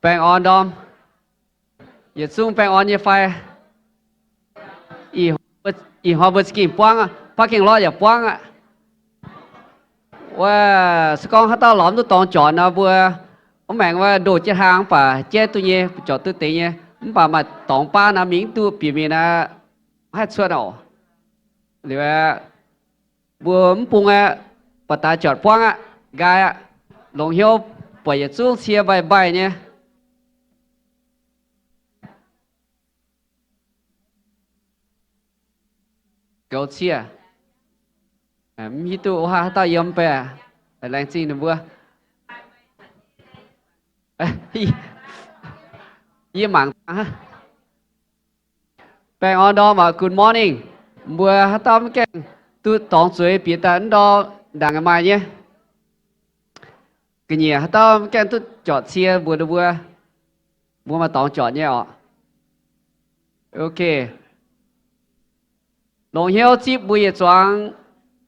Baengh orn ndorm. Yietc zungv baengh orn nyei fai? Ih hnoi mbuo za'gengh buangv aqv, parking lot yaac buangv aqv. Wuov, se gorngv haaix dauh lorz mv duqv dorngx jorc nor, mbuo mv maengc wuov ndoh jienv hlang mv baac jaiv duqv nyei, jorc duqv deix nyei. Mv baac maaih dorngx baav nor mingh mv duqv, bieqc mingh nor, mv haih cuotv oc. Liuz aeqv, mbuo mv bung aeqv, baac daaih jorc buangv aqv, nqaai aqv. Longc hnyouv buatc yietc zungv cie mbaih mbaih nyei. Goux cie. Mv hiuv duqv haaix dauh yiem baeqv, laengz zingh ninh mbuo. Yie mangc dangh. Baengh orn ndorm oc, good morning. Mbuo haaix dauh mv gaengh duqv dorngx zueiz bieqc daaih mv ndorm ndaangc maaih nyei. Ga'nyiec haaix dauh mv gaengh duqv jorc cie mbuox ninh mbuo, mbuo maaih dorngx jorc nyei oc. Ok. Longc hnyouv zipv mbuo yietc zuangx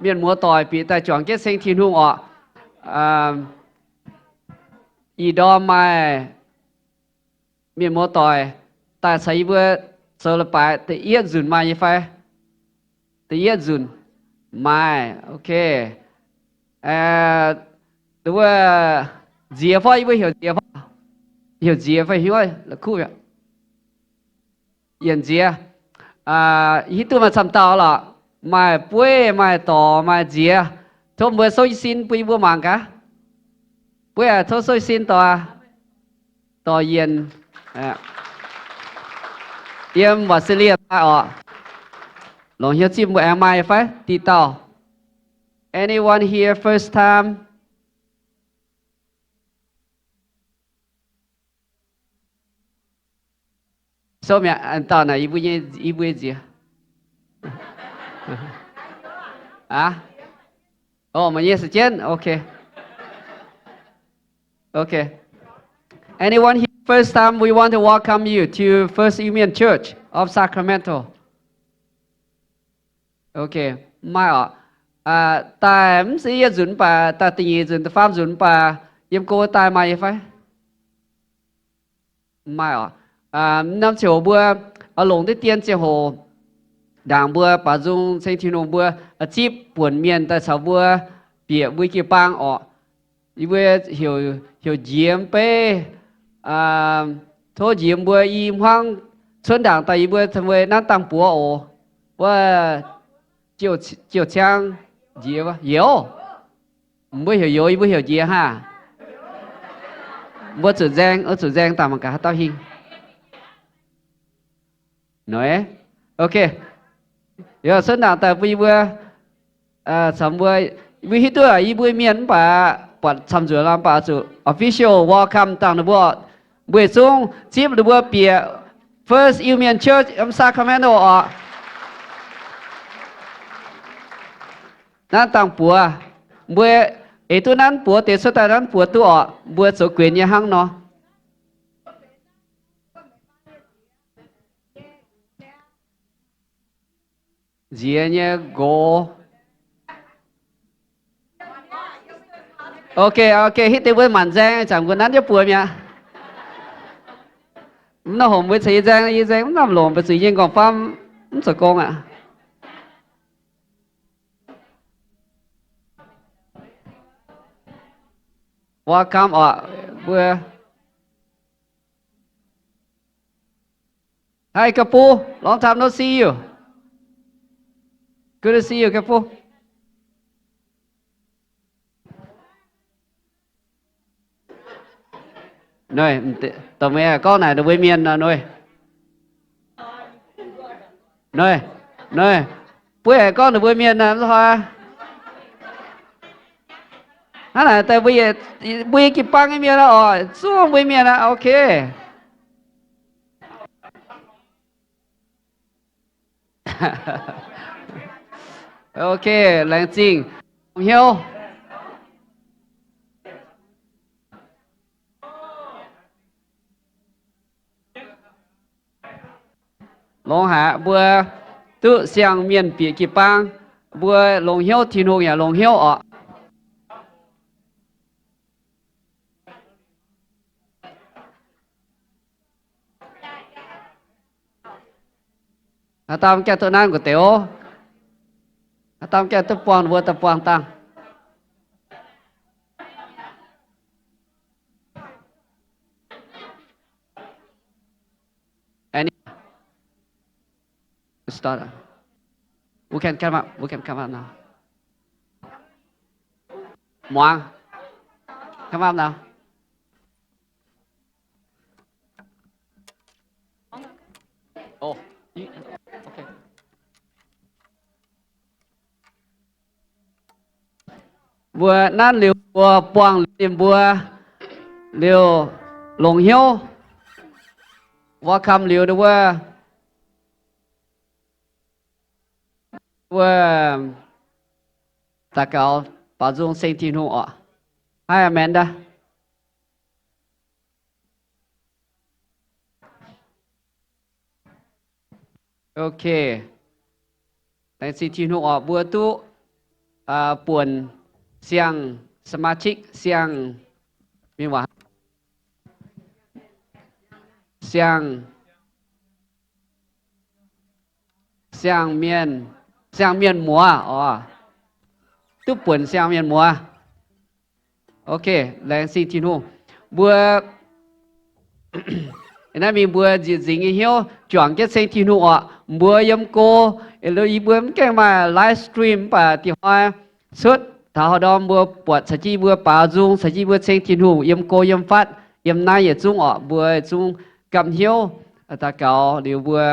mienh muoz doic bieqc daaih juangc jienv ceng Tin-Hungh oc. Ih ndorm maaih mienh muoz doic daaih caux yie mbuo zoux leiz-baaix da'yietv nzunc maaih nyei fai? Da'yietv nzunc maaih, ok. Wuov nziex fai, yie mbuo heuc nziex fai? Heuc nziex fai hnyouv la'kuqv mi'aqv? Yienc nziex. Hiuv duqv maaih camv dauh lorqc. Maaih bueiv, maaih dorc, maaih nziex. Tov mbuo souv jiez sin bun yie mbuo mangc gaax. Bueiv aac, tov souv jiez sin dorc. Dorc yienc. Yiem Wasilia daaih oc. Longc hnyouv zipv mbuo aengx maaih fai diqc dauh? Anyone here first time? Souv mi'aqv, dauh naaic yie mbuo nyei, yie mbuo nyei nziex. Aav, o, meih nyei se jienv, ok. Ok. Anyone here first time, we want to welcome you to First Iu Mien Church of Sacramento. Ok, mv maaih oc. Daaih mv zeiz yietv nzunc mv baac daaih da'nyeic nzunc, da'faam nzunc mv baac yiem go daaih maaih nyei fai? Mv maaih oc. Norm ziangh hoc mbuo oix longc deix dien ziangh hoc ndaangc mbuo baaux nzung ceng Tin-Hungh mbuo zipv buonc mienh daaih caux mbuo bieqc mbuo jiu-baang orqc. Yie mbuo heuc, heuc Njiex Beiv. Tov Njiex mbuo i hmuangv cuotv ndaangc daaih yie mbuo caux mbuo nanv dangh buoz oc. Wuov, Jiouv Ciang Njiex, Youz. Mbuo heuc Youz, yie mbuo heuc Njiex hnangv. Mbuo zuqc nzaeng, zuqc nzaeng dangh mangc gaax haaix dauh hingh. Noic. Ok. Yie cuotv ndaangc daaih bun yie mbuo caux mbuo, mbuo hiuv duqv yie mbuo mienh mv baac buatc camv nzuonx lorqc, mv baac zuqc official welcome dangh ninh mbuo. Mbuo yietc zungv zipv ninh mbuo bieqc First Iu Mien Church yiem Sacramento orqc. Nanv dangh buoz. Mbuo eix duqv nanv buoz deix cuotv daaih nanv buoz duqv orqc, mbuo zoux guenx nyei hnangv nor. Nziex nyei nqox. Ok, ok, hitv deix mbuo maanc nzaeng, zanc mbuo nanv jienv buoz mi'aqv. Mv nor hongx mbuo caux yie nzaeng, yie nzaeng mv lamh longc, mbuo zuqc yie nyei nqorngv-famv mv zoux gong aqv. Welcome orqc, mbuo. Hi, Kapu. Long time no see you. Good to see you, Kapu. Noic, dorh meih gorngv naaic ninh mbuo mienh nor, noic. Noic, noic, buov haic gorngv ninh mbuo mienh nor, mv hnoi. Hnangv naaic daaih mbuo yie, mbuo yie jiu-baang nyei mienh oc, zungv mbuo mienh aqv, ok. Ok, laengz zingh. Longc hnyouv. Longx haic, mbuo duqv siang-mienh bieqc jiu-baang, mbuo longc hnyouv, Tin-Hungh yaac longc hnyouv orqc. Haaix dauh mv gaengh duqv naaiv nqox deix oc. Haaix dauh mv gaengh duqv buangh, mbuo daaih buangh dangh. Annie, start. Who can come up? Who can come up now? Muangx, come up now. Oh, you, okay. Mbuo nanv liuz mbuo buangh liuz ninh mbuo liuz longc hnyouv welcome liuz ninh mbuo, mbuo daux gaux baaux nzung ceng Tin-Hungh orqc. Haaix Amanda? Ok. Laengz zingh Tin-Hungh orqc, mbuo duqv buonc siang-smaacic, siang, mienh waac, siang, siang mienh, siang mienh muoz oc. Duqv buonc siang mienh muoz. Ok, laengz zingh Tin-Hungh. Mbuo naaiv mingh mbuo nzieqc nzingc nyei hnyouv juangc jienv ceng Tin-Hungh orqc. Mbuo yiem go, yie mbuo mv gaengh maaih live stream, mv baac dih hnoi cuotv taux haaix ndorm mbuo buatc caux jienv yie mbuo baaux nzung, caux jienv yie mbuo ceng Tin-Hungh yiem go yiem fatv, yiem naaiv yietc zungv orqc, mbuo zungv gapv hnyouv daux gaux liuz mbuo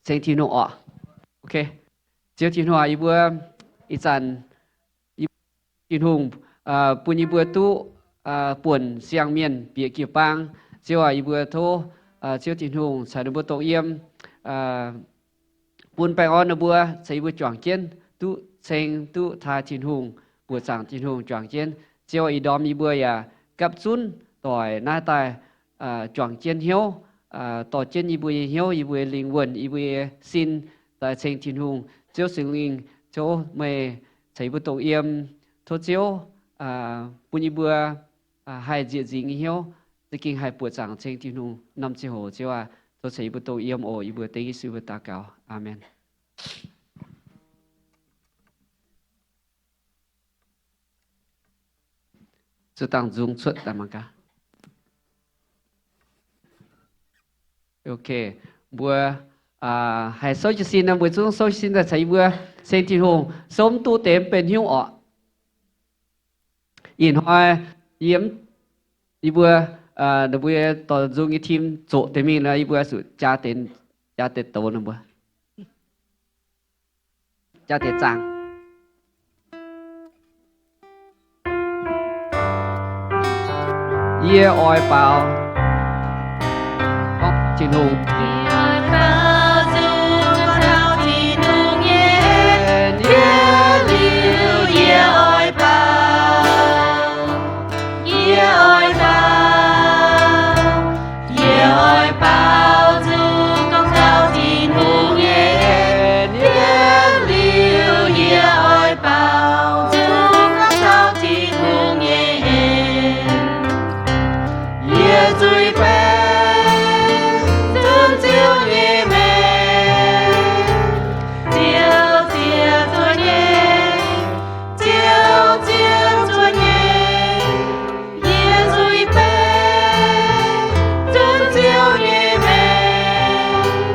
ceng Tin-Hungh orqc. Ok, Ziouv Tin-Hungh, yie mbuo ih zanc Tin-Hungh bun yie mbuo duqv buonc siang mienh bieqc jiu-baang. Ziouv aac, yie mbuo tov Ziouv Tin-Hungh caux ninh mbuo dongh yiem, bun baengh orn ninh mbuo caux yie mbuo juangc jienv duqv ceng duqv taaih Tin-Hungh, buoqc zaangc Tin-Hungh juangc jienv. Ziouv, ih ndorm yie mbuo yaac gapv zunv doic naaiv daaih juangc jienv hnyouv, dorh jienv yie mbuo nyei hnyouv, yie mbuo nyei lingh wuonh, yie mbuo nyei sin daaih ceng Tin-Hungh. Ziouv Singx Lingh, tov meih caux yie mbuo dongh yiem. Tov Ziouv bun yie mbuo haih nzieqc nzingc nyei hnyouv, za'gengh haih buoqc zaangc ceng Tin-Hungh norm ziangh hoc. Ziouv aac, tov caux yie mbuo dongh yiem oc. Yie mbuo dengv Yesu mbuo daux gaux. Aamen. Zuqc dangh nzung cuotv daaih mangc gaax. Ok, mbuo haih souv jiez sin nor, mbuo zungv souv jiez sin daaih caux yie mbuo ceng Tin-Hungh, souv mv duqv deix mv benx hnyouv orqc. Ih hnoi yie, yie mbuo, ninh mbuo dorh nzung nyei team zoqc deix mingh nor, yie mbuo zuqc jaa deix, jaa deix douz ninh mbuo. Jaa deix zaangc. Yie oix baaux Tin-Hungh. Yie oix baaux nzung gorngv taux Tin-Hungh nyei en, yie liuz yie oix baaux. Yie oix baaux, yie oix baaux nzung gorngv taux Tin-Hungh nyei en. Yie liuz yie oix baaux nzung gorngv taux Tin-Hungh nyei en. Yie zuiz baeng zunv Ziouv nyei maengc. Ziouv ziepc zuoqv nyei, Ziouv ziepc zuoqv nyei. Yie zuiz baeng zunv Ziouv nyei maengc.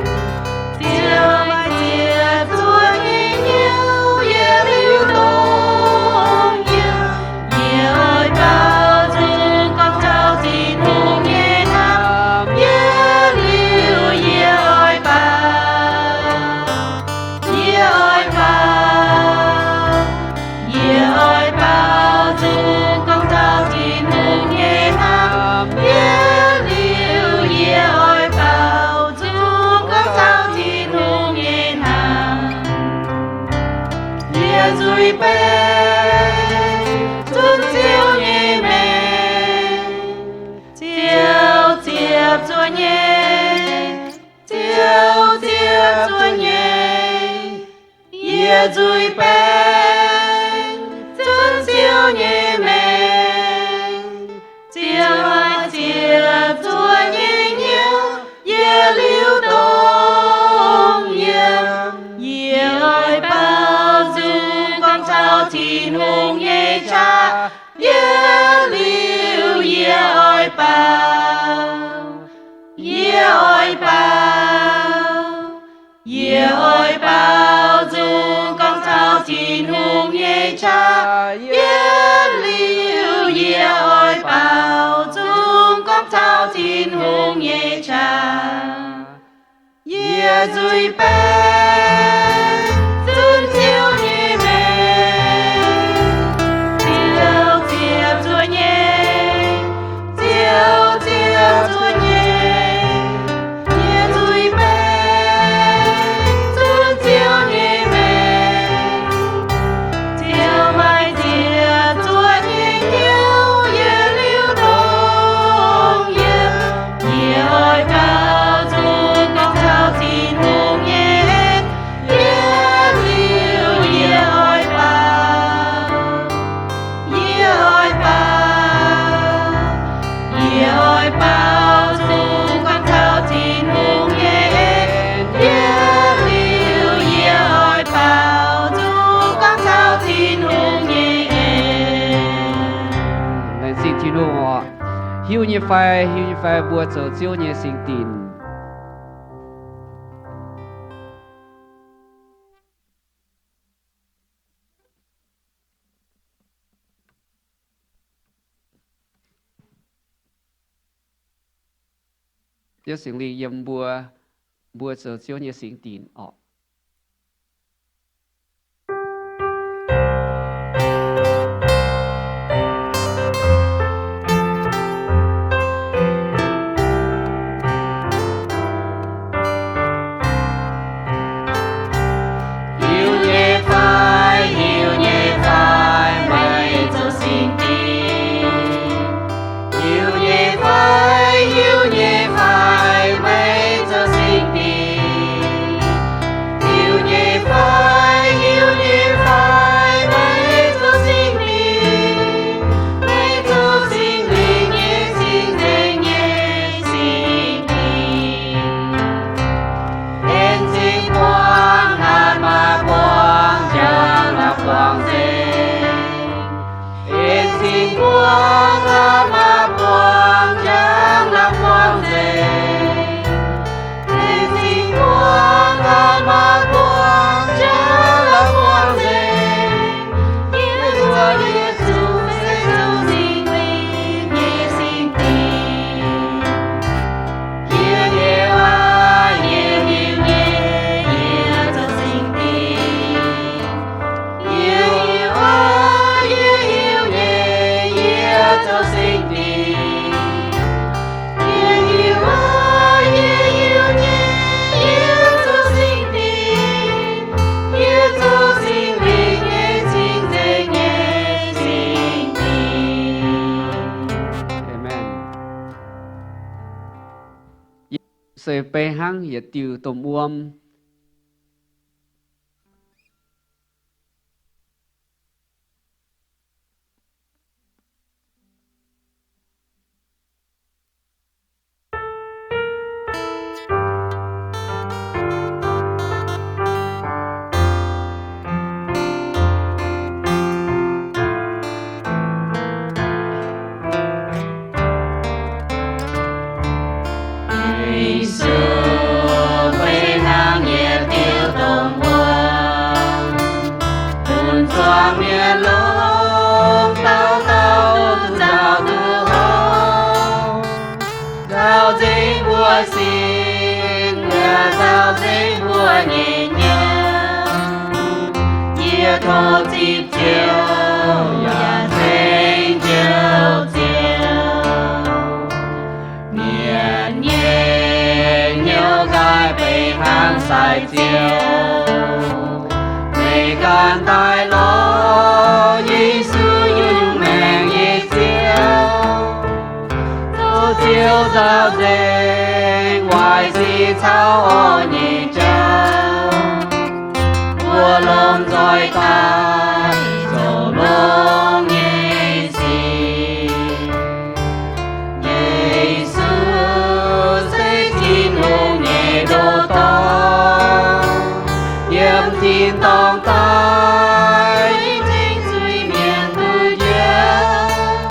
Ziouv maaih ziepc zuoqv nyei hnyouv yie liuz dongh yiem. Yie oix baaux nzung gorngv taux Tin-Hungh nyei hnamv. Yie liuz yie oix baaux. Yie oix baaux. Yie oix baaux nzung gorngv taux Tin-Hungh nyei hnamv. Yie liuz yie oix baaux nzung gorngv taux Tin-Hungh nyei hnamv. Yie zuiz baeng zunv Ziouv nyei maengc. Ziouv ziepc zuoqv nyei, Ziouv ziepc zuoqv nyei. Yie zuiz baeng zunv Ziouv nyei maengc. Ziouv maaih ziepc zuoqv nyei hnyouv yie liuz dongh nzuih baeng zunv Ziouv nyei maengc. Ziouv ziepc zuoqv nyei, Ziouv ziepc zuoqv nyei, yie nzuih baeng zunv Ziouv nyei maengc. Ziouv maaih ziepc zuoqv nyei hnyouv yiem liuz dongh yie. Yie oix baaux nzung gorngv taux Tin-Hungh nyei en, yiem liuz yie oix baaux, yie oix baaux, yie oix baaux nzung gorngv taux Tin-Hungh nyei en, yiem liuz yie oix baaux nzung gorngv taux Tin-Hungh nyei en. Laengz zingh Tin-Hungh oc. Hiuv nyei fai? Hiuv nyei fai mbuo zoux Ziouv nyei singx dinc? Ziouv Singx Lingh yiem mbuo, mbuo zoux Ziouv nyei singx dinc oc. Hiuv nyei fai? Hiuv nyei fai meih zoux singx dinc? Hiuv nyei fai? Hiuv nyei fai meih zoux singx dinc? Hiuv nyei fai? Hiuv nyei fai meih zoux singx dinc? Meih zoux Singx Lingh nyei cing-nzengc nyei singx dinc. En cing buangv aqv, maaih buangv njang la'buangh nzengc. En cing buangv aqv, maaih buangv njang la'buangh nzengc. En cing buangv aqv, maaih buangv njang la'buangh nzengc. Yie mbuo Yesu se zoux Singx Lingh nyei singx dinc. Yie hiuv aqv, yie hiuv nyei, yie zoux singx dinc. Yie hiuv aqv, yie hiuv nyei, yie zoux singx dinc. Yie hiuv aqv, yie hiuv nyei, yie zoux singx dinc. Yie zoux Singx Lingh nyei cing-nzengc nyei singx dinc. Aamen. Yie se beiv hnangv yietc diuh domh wuom. Yesu beiv hnangv yietc diuh domh wuom, bun zuangx mienh longc dauh dauh duqv nzauh duqv houx, nzauh nzengc mbuo sin, yaac nzauh nzengc mbuo nyei hnyouv. Yie tov zipv Ziouv yaac ceng Ziouv Ziouv. Mienh nyei hnyouv nqaai benx hnangv sai-ziouv, meih ganh daaih lorz Yesu nyungc maengc nyei Ziouv. Zoux Ziouv nzauh nzengc waaic sic caux orqv nyei jauv, mbuo lomh nzoih daaih zoux longx nyei sic. Yesu se Tin-Hungh nyei ndoh dorngx, yiem tin-dorngh daaih ceng zuiz-mienh duqv njoux.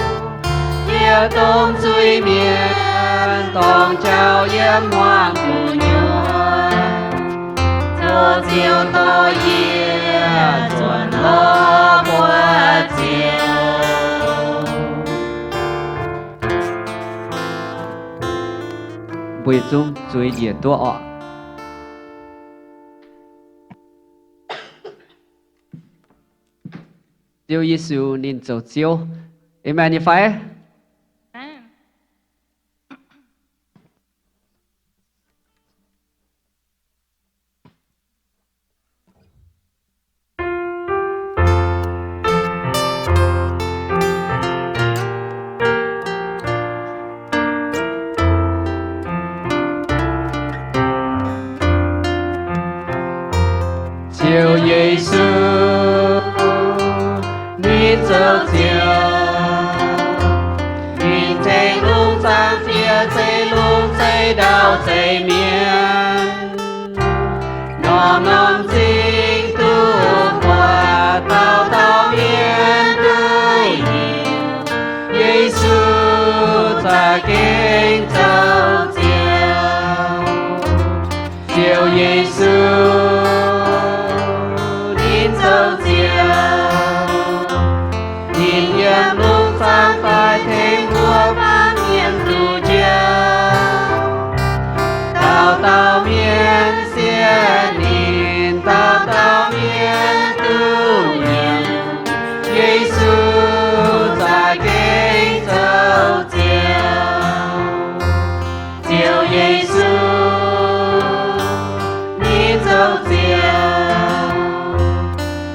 Yie domh zuiz-mienh dorngc jauv yiem hmuangx gu'nyuoz, zoux Ziouv dorh yie zuotc lorz buoz-ziouc. Mbuo yietc zungv zuiz njiec duqv oc. Ziouv Yesu ninh zoux Ziouv. Aamen nyei fai? Ziouv Yesu, ninh zoux Ziouv, ninh tengx lungh zaangc Diex, zeiz lungh, zeiz ndau, zeiz mienh, norm-norm zingh duqv buatc, dauh dauh mienh duqv hiuv, Yesu za'gengh zoux Ziouv. Ziouv Yesu, ninh zoux Ziouv, ninh yiem lungh zaangc daaih tengx mbuo baamh mienh zuqc njoux. Dauh dauh mienh sienx ninh, dauh dauh mienh duqv njoux, Yesu za'gengh zoux Ziouv. Ziouv Yesu, ninh zoux Ziouv.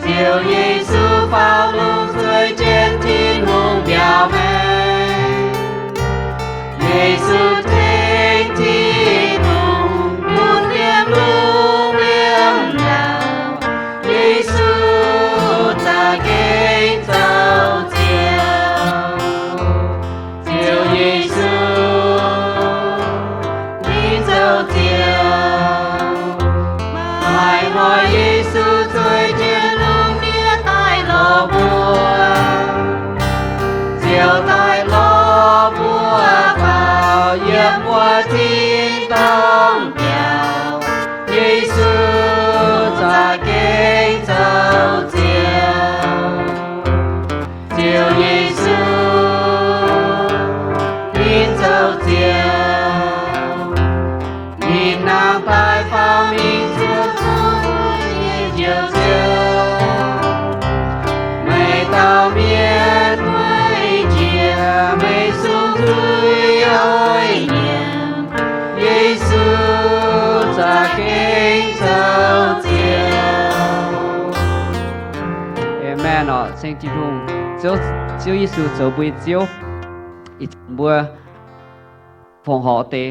Ziouv Yesu faaux lungh zueih jienv Tin-Hungh mbiaauc maengc. Yesu tengx Tin-Hungh bun yiem lungh yiem ndau. Yesu za'gengh zoux Ziouv. Ziouv Yesu, ninh zoux Ziouv. Maaih hnoi Yesu zueih jienv lungh ndiev daaih lorz mbuo. Ziouv daaih lorz mbuo faaux yiem wuov tin-dorngh biauv. Yesu za'gengh zoux Ziouv. Ziouv Yesu, ninh zoux Ziouv. Ninh nangh daaih faaux mingh zuqc zungv nyei Njoux Ziouv. Meih dauh mienh weic njiec meih sung nzuih oix nyiemc, Yesu za'gengh zoux Ziouv. Aamen orqc. Ceng Tin-Hungh, Ziouv, Ziouv Yesu zoux mbuo nyei Ziouv. Ih zanc mbuo fongc horc deix,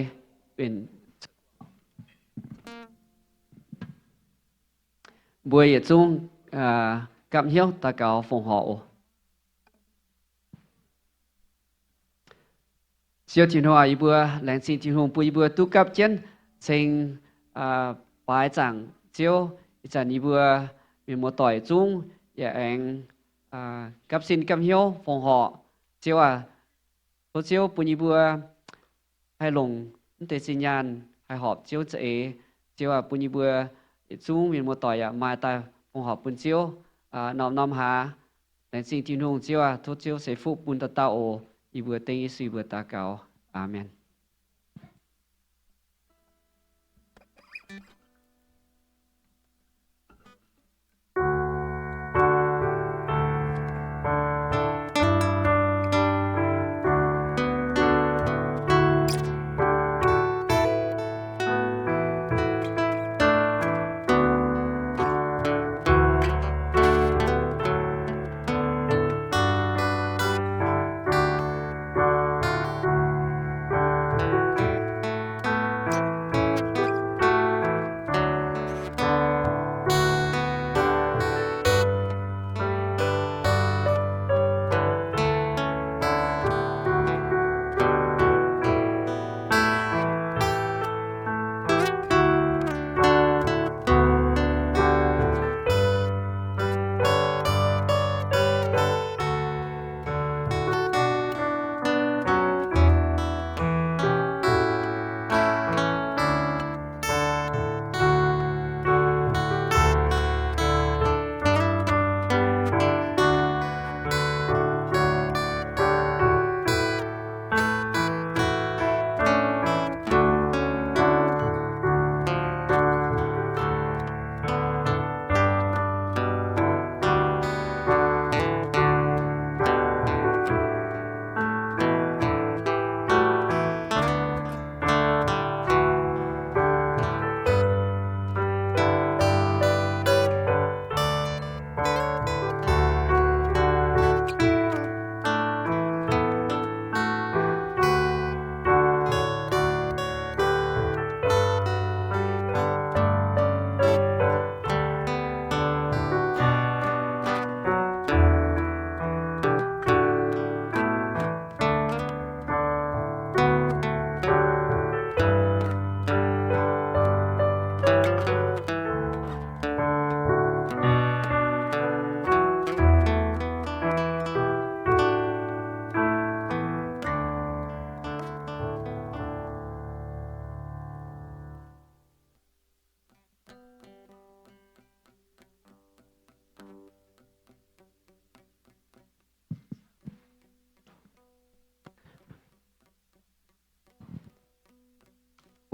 mbuo yietc zungv gapv hnyouv daux gaux fongc horc oc. Ziouv Tin-Hungh, yie mbuo laengz zingh Tin-Hungh bun yie mbuo duqv gapv jienv ceng baaix zaangc Ziouv. Ih zanc yie mbuo mienh muoz-doic zungv yaac aengx gapv sin gapv hnyouv fongc horc. Ziouv aac, tov Ziouv bun yie mbuo haih longc mv deix zinh nyaanh haih horpc Ziouv za'eix. Ziouv aac, bun yie mbuo yietc zungv mienh muoz-doic yaac maaih daaih fongc horc bun Ziouv norm-norm hlaax. Laengz zingh Tin-Hungh. Ziouv aac, tov Ziouv ceix fuqv bun dauh dauh oc. Yie mbuo dengv Yesu mbuox daux gaux. Aamen.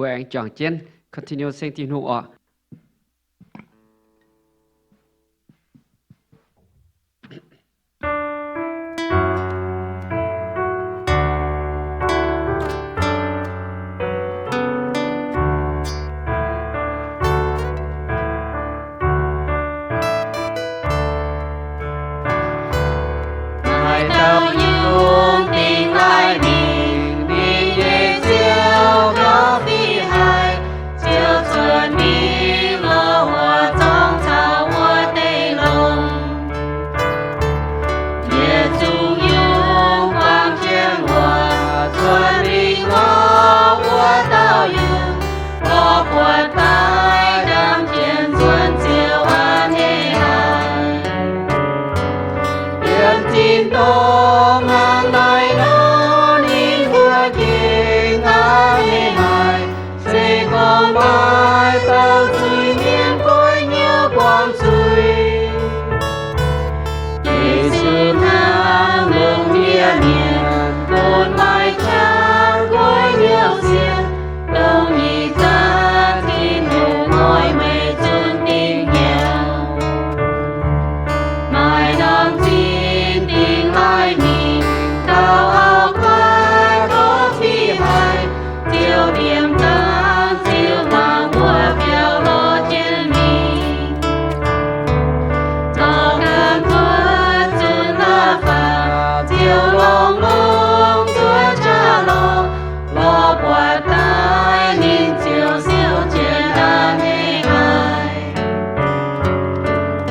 mbuo aengx juangc jienv continue ceng Tin-Hungh oc. Maaih dauh yungz dingh laaih mingh, ninh nyei ziouv gauh fih haic, ziouc cuotv mingh lorz wuov zorngv caux wuov deic-bung. Yietc zungv yungz buangh jienv wuov, cuotv mingh lorz wuov dauh yungz, lorz buatc daaih ndaamv-jienv nzuonx ziouc a'hneiv haic. Yiem tin-dorngh hnangv naaiv nor, ninh mbuo gengh a'hneiv haic. Se gorngv maaih dauh zuiz-mienh goiv hnyouv guangc zuiz, Yesu hnangv lungh ndiev mienh, bun maaih qaqv goiv hnyouv sienx, dongh ih zanc Tin-Hungh oix meih zunc dingh hnyouv. Maaih norm zinh dingh laaih mingh, gauh auv-guaav gorngv fih haic, ziouc ndiemc dangh ziux mangc mbuo biaux lorz jienv mingh. Zorqv ganh cuotv zunc la'fapc, ziouc lorngx longx cuotv qaqv lorz, lorz buatc daaih ninh ziouc siouc jienv a'hneiv haic.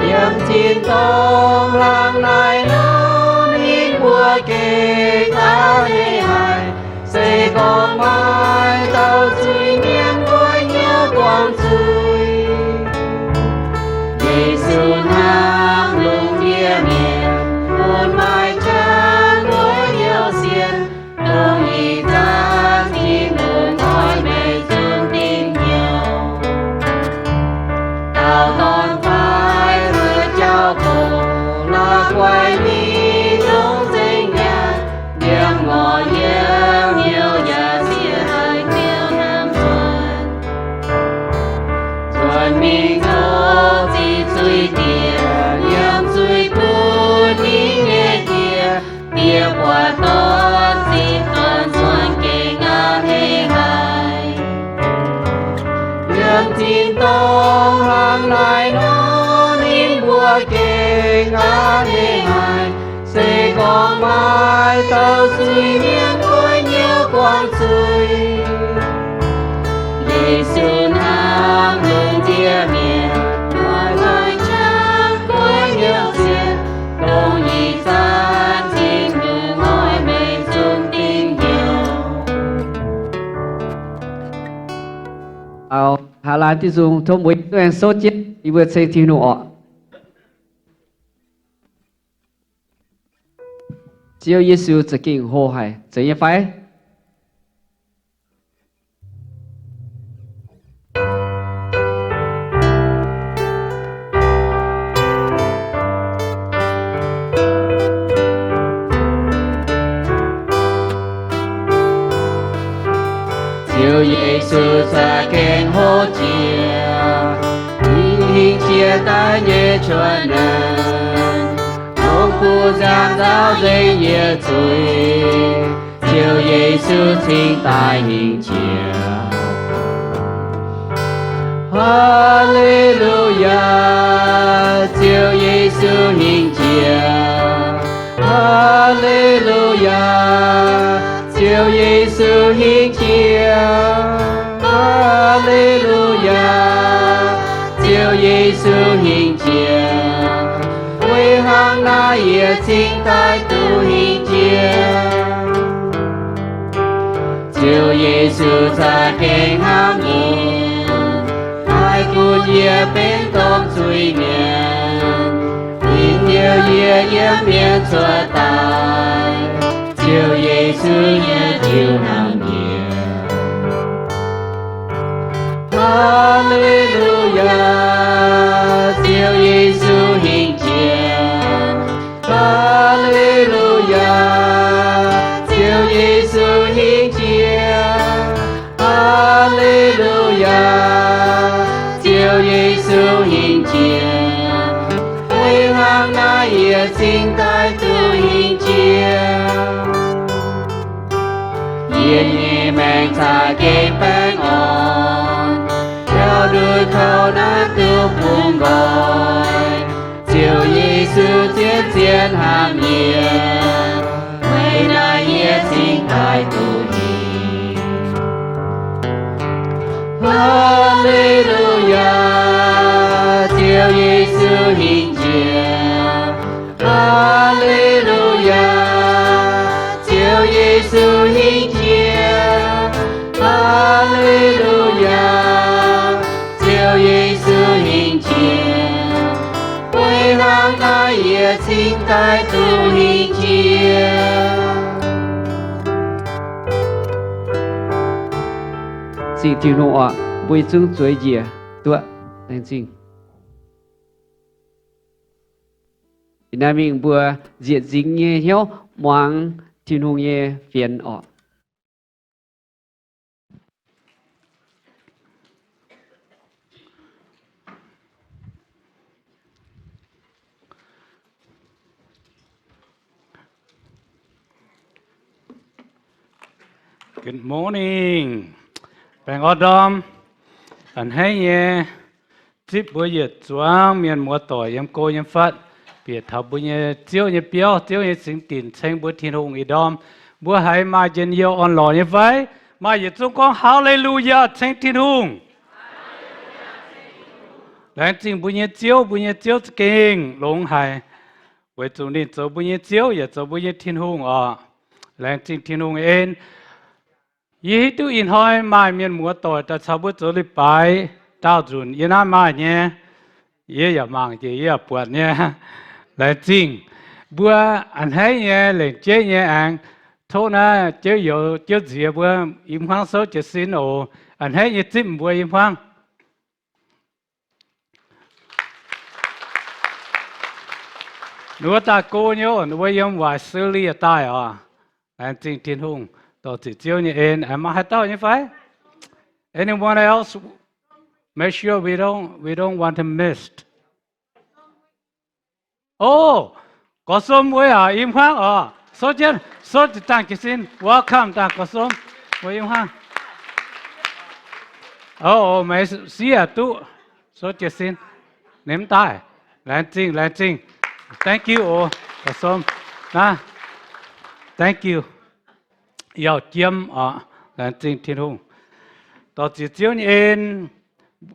Yiem tin-dorngh hnangv naaiv nor, ninh mbuo gengh a'hneiv haic. Se gorngv maaih dauh zuiz-mienh goiv hnyouv guangc zuiz, Yesu hnangv lungh ndiev mienh, bun maaih qaqv goiv hnyouv sienx, dongh ih zanc Tin-Hungh oix meih zunc dingh hnyouv. Dauh dorn fai la'jauv gox, la'guaih mingh longc zengc nyaanh, liemh ngorc yiem hnyouv yaac siev haic, ziouc hnamv cuotv. Zuonx mingh tov ziqc zuiz-diex, yiem zuiz bun ninh nyei diex. Diex buatc dorn ziqc dorn nzuonx gengh a'hneiv haic. Yiem tin-dorngh hnangv naaiv nor, ninh mbuo gengh a'hneiv haic. Se gorngv maaih dauh zuiz-mienh goiv hnyouv guangc zuiz, Yesu hnangv lungh ndiev mienh, bun maaih qaqv goiv hnyouv sienx, dongh ih zanc Tin-Hungh oix meih zunc dingh hnyouv. Aa, haaix laanh diuh nzung tov mbuo duqv aengx souv jienv, yie mbuo ceng Tin-Hungh oc. Ziouv Yesu za'gengh hlo haic, zeiz nyei fai? Ziouv Yesu za'gengh hlo jiex, hingh jiex daaih nyei cuotv nzengc, longc kuv nziaamv nzaaux nzengc yie zuiz. Ziouv Yesu cingx daaih hingh jiex. Haa^le^lu^yaa, Ziouv Yesu hingh jiex. Haa^le^lu^yaa, Ziouv Yesu hingh jiex. Haa^le^lu^yaa, Ziouv Yesu hingh jiex. Weic hnangv naaiv yie cingx daaih duqv hingh jiex. Ziouv Yesu za'gengh hnamv yie, haih bun yie benx domh zuiz-mienh, dingc hnyouv yie yiem mienh cuotv daaih. Ziouv Yesu nyei jiu hnamv yie. Haa^le^lu^yaa, Ziouv Yesu hingh jiex. Haa^le^lu^yaa, Ziouv Yesu hingh jiex. Haa^le Yie nyei maengc caux gengh baengh orn, biaux nduqc kouv naaiv duqv bungx nqoi. Ziouv Yesu zien zien hnamv yie, weic naaiv yie cingx daaih duqv hingh. Haa^le^lu^yaa, Ziouv Yesu hingh jiex. Haa^le^lu^yaa, Ziouv Yesu hingh jiex. Haa^le^lu^yaa, Ziouv Yesu hingh jiex. Weic hnangv naaiv yie cingx daaih duqv hingh jiex. Zingh Tin-Hungh oc, mbuo yietc zungv zueiz njiec duqv. Laengz zingh. Ih hnoi mingh mbuo nzieqc nzingx nyei hnyouv muangx Tin-Hungh nyei fienx oc. Good morning. Baengh orn ndorm. A'hneiv nyei, zipv mbuo yietc zuangx mienh muoz-doic yiem go yiem fatv, bieqc taux mbuo nyei Ziouv nyei biauv, Ziouv nyei zingx dinc ceng mbuo Tin-Hungh ih ndorm. Mbuo haiz maaih njien-youh orn-lorqc nyei fai? Maaih yietc zungv gorngv Haa^le^lu^yaa, ceng Tin-Hungh. Laengz zingh mbuo nyei Ziouv, mbuo nyei Ziouv za'gengh longx haic. Weic zuqc ninh zoux mbuo nyei Ziouv yaac zoux mbuo nyei Tin-Hungh oc. Laengz zingh Tin-Hungh en. Yie hiuv duqv ih hnoi maaih mienh muoz-doic daaih caux mbuo zoux leiz-baaix daauh nzunc, yie naaiv maaih nyei. Yie yaac mangc njiec, yie yaac buatc nyei. Laengz zingh. Mbuo a'hneiv nyei, lengc jeiv nyei aengx tov naaiv Ziouv youz Ziouv nziex mbuo i hmuangv souv jiez sin oc. A'hneiv nyei zipv mbuo i hmuangv. Ninh mbuo daaih go nyei oc, ninh mbuo yiem Visalia daaih oc. Laengz zingh Tin-Hungh, dorh ziqc Ziouv nyei en. Aengx maaih haaix dauh nyei fai? Anyone else? Make sure we don't, we don't want to miss. O, Gorx Sum mbuo yaac i hmuangv oc. Souv jienv, souv ziepc dangh jiez sin. Welcome dangh Gorx Sum mbuo i hmuangv. O, meih siev duqv. Souv jiez sin. Ninh mv daaih. Laengz zingh, laengz zingh. Thank you oc, Gorx Sum. Naaiv, thank you. Yauh jiem oc. Laengz zingh Tin-Hungh. Dorh ziqc Ziouv nyei en.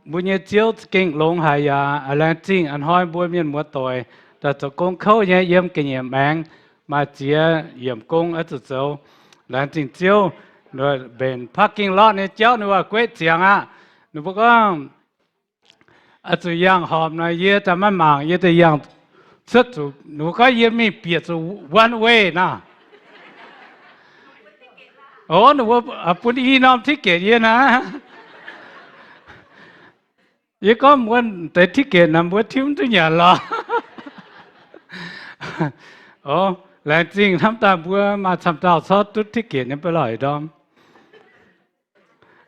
Mbuo nyei Ziouv za'gengh longx haic yaac laengz zingh a'hnoi mbuo mienh muoz-doic daaih zoux gong kouv nyei yiem ga'nyiec maengx maaih ziex yiemc gong oix zuqc zoux. Laengz zingh Ziouv. Mbenc parking lot nyei jauv ninh mbuo gueiv ziangx aqv. Ninh mbuo gorngv, oix zuqc yangh horpc nor, yie daaih maiv mangc, yie daaih yangh cuotv zuqc, ninh mbuo gorngv yie mingh bieqc zuqc one way naaic. O, ninh mbuo bun i norm ticket yie naaic. Yie gorngv mbuo deix ticket naaic mbuo timv duqv nyanc lorqc. O, laengz zingh hnamv daaih mbuo maaih camv dauh corc duqv ticket nyei ba'laqc ndorm.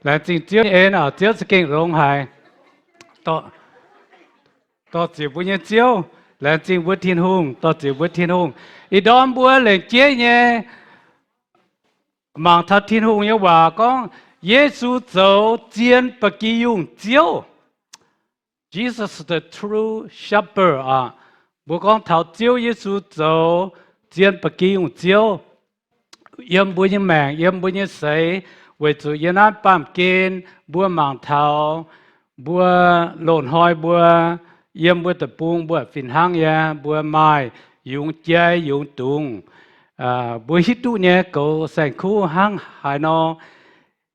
Laengz zingh Ziouv nyei en oc, Ziouv za'gengh longx haic. Dorh ziec mbuo nyei Ziouv, laengz zingh mbuo Tin-Hungh, dorh ziec mbuo Tin-Hungh. Ih ndorm mbuo lengc jeiv nyei mangc taux Tin-Hungh nyei waac gorngv Yesu zoux zien ba'gi yungh Ziouv. Jesus the true shepherd aqv. Mbuo gorngv taux Ziouv Yesu zoux zien ba'gi yungh Ziouv yiem mbuo nyei maengc, yiem mbuo nyei seix, weic zuqc yiem naaiv baamh gen mbuo mangc taux mbuo loz-hnoi mbuo yiem mbuo deic-bung mbuo fih hnangv nyei, mbuo maaih yungz jai yungz dungz. Mbuo hiuv duqv nyei goux saeng-kuv hnangv haaix nor.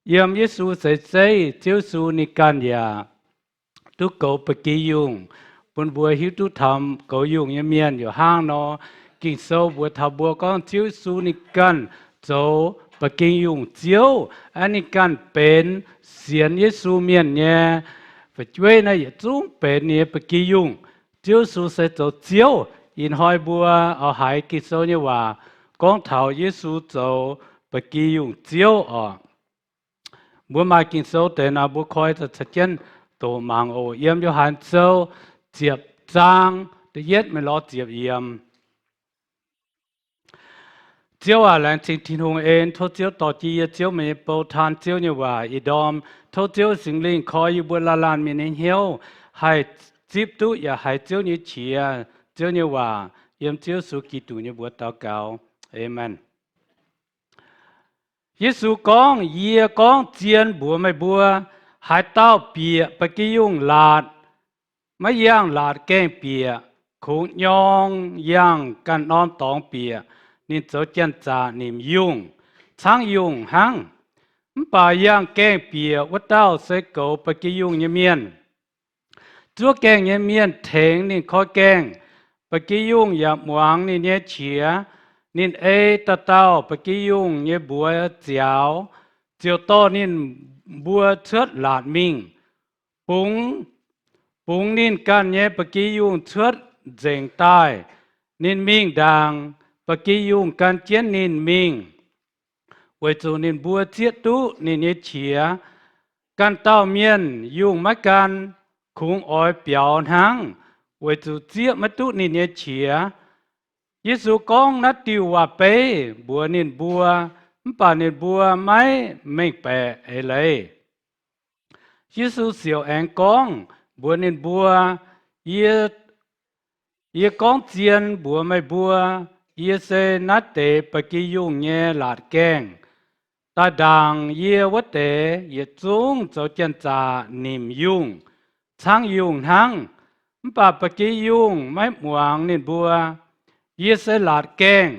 Yiem Yesu seix zeiv, Ziouv Yesu ninh ganh yaac duqv goux ba'gi yungh, bun mbuo hiuv duqv taux goux yungh nyei mienh yaac hnangv nor. Ging-Sou mbuox taux mbuo gorngv Ziouv Yesu ninh ganh zoux ba'gi yungh Ziouv, aeqv, ninh ganh benx sienx Yesu mienh nyei fu'jueiv naaiv yietc zungv benx ninh nyei ba'gi yungh. Ziouv Yesu se zoux Ziouv. Ih hnoi mbuo oix haiz Ging-Sou nyei waac gorngv taux Yesu zoux ba'gi yungh Ziouv oc. Mbuo maaih Ging-Sou deix nor, mbuo koi caux jienv doqc mangc oc. Yiem Yo^han Sou ziepc zaang da'yietv mingh lorz ziepc yiemc. Ziouv aac, laengz zingh Tin-Hungh en. Tov Ziouv dorh jienv yie Ziouv meih nyei bou taan Ziouv nyei waac ih ndorm. Tov Ziouv Singx Lingh koi yie mbuo laanh laanh mienh nyei hnyouv, haih zipv duqv yaac haiz Ziouv nyei qiex, Ziouv nyei waac. Yiem Ziouv Yesu Giduc nyei mbuox daux gaux. Aamen. Yesu gorngv, Yie gorngv zien mbuox meih mbuo, haaix dauh bieqc ba'gi yungh laatc, maiv yangh laatc gaengh bieqc, kungx nyorng yangh ganh norm dorngx bieqc. Ninh zoux janx-zaqc nimc yungh, caangv yungh hnangv. Mv baac yangh gaengh bieqc wuov dauh se goux ba'gi yungh nyei mienh. Zuov gaengh nyei mienh tengx ninh koi gaengh. Ba'gi yungh yaac muangx ninh nyei qiex. Ninh ei dauh dauh ba'gi yungh nyei mbuox ziaaux, ziouc dorh ninh mbuo cuotv laatc mingh. Bungx, bungx ninh ganh nyei ba'gi yungh cuotv nzengc daaih. Ninh mingh ndaangc, ba'gi yungh gan jienv ninh mingh, weic zuqc ninh mbuo zieqv duqv ninh nyei qiex. Ganh dauh mienh yungh maiv gan, kungx oix biaux hnangv, weic zuqc zieqv maiv duqv ninh nyei qiex. Yesu gorngv naaiv diuh waac-beiv mbuox ninh mbuo, mv baac ninh mbuo maiv mengh baeqc eix leiz. Yesu siouc aengx gorngv mbuox ninh mbuo, Yie, yie gorngv zien mbuox meih mbuo, yie se naaiv deix ba'gi yungh nyei laatc gaengh. Daaih ndaangc yie wuov deix yietc zungv zoux janx-zaqc nimc yungh, caangv yungh hnangv. Mv baac ba'gi yungh maiv muangx ninh mbuo. Yie se laatc gaengh.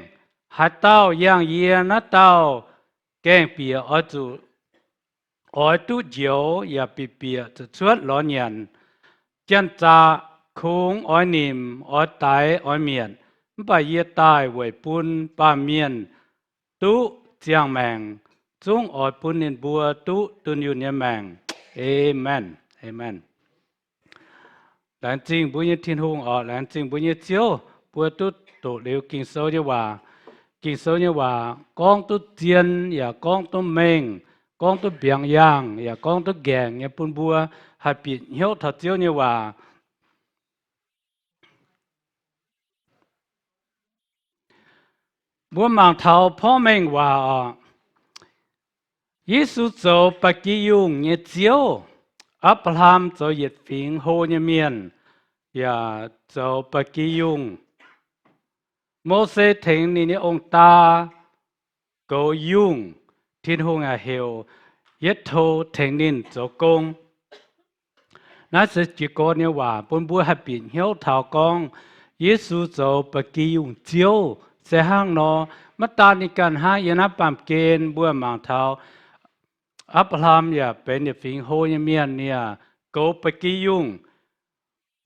Haaix dauh yangh yie, naaiv dauh gaengh bieqc oix zuqc oix duqv njoux yaac bieqc bieqc zuqc cuotv lorz nyanc. Janx-zaqc kungx oix nimc, oix daix, oix mietc, mv baac yie daaih weic bun baamh mienh duqv ziangh maengc, zungv oix bun ninh mbuo duqv dunh yunh nyei maengc. Aamen. Aamen. Laengz zingh mbuo nyei Tin-Hungh oc. Laengz zingh mbuo nyei Ziouv, mbuo duqv doqc liuz Ging-Sou nyei waac. Ging-Sou nyei waac gorngv duqv zien yaac gorngv duqv mengh, gorngv duqv mbiaangx yaangh yaac gorngv duqv nqaengc nyei bun mbuo haih bieqc hnyouv taux Ziouv nyei waac. Mbuo mangc taux porv mengh waac oc. Yesu zoux ba'gi yungh nyei Ziouv. Apc^laa^ham zoux yietc fingx hlo nyei mienh, yaac zoux ba'gi yungh. Mose tengx ninh nyei ong-daa goux yungh, Tin-Hungh yaac heuc Yetv^to tengx ninh zoux gong. Naaiv se jiez gorn nyei waac bun mbuo haih bieqc hnyouv taux gorngv Yesu zoux ba'gi yungh Ziouv se hnangv nor. Maiv daan ninh ganh hnangv, yiem naaiv baamh gen mbuo mangc taux Apc^laa^ham yaac benx yietc fingx hlo nyei mienh, ninh yaac goux ba'gi yungh.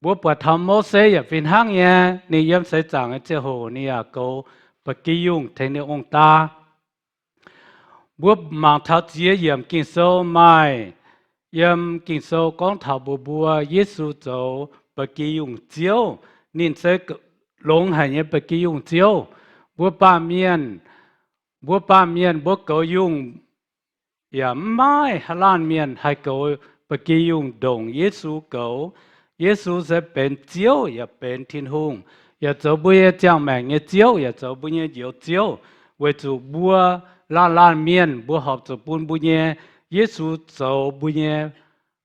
Mbuo buatc taux Mose yaac fih hnangv nyei, ninh yiem seix zaangc nyei ziangh hoc ninh yaac goux ba'gi yungh tengx ninh ong-daa. Mbuo mangc taux ziex yiemc Ging-Sou maaih yiem Ging-Sou gorngv taux mbuox mbuo Yesu zoux ba'gi yungh Ziouv. Ninh se longx haic nyei ba'gi yungh Ziouv. Mbuo baamh mienh, mbuo baamh mienh mbuo goux yungh yaac mv maaih haaix laanh mienh haih goux ba'gi yungh ndongc Yesu goux. Yesu se benx Ziouv yaac benx Tin-Hungh, yaac zoux mbuo nyei ziangh maengc nyei Ziouv, yaac zoux mbuo nyei Njoux Ziouv, weic zuqc mbuo laanh laanh mienh mbuo horpc zuqc bun mbuo nyei Yesu zoux mbuo nyei,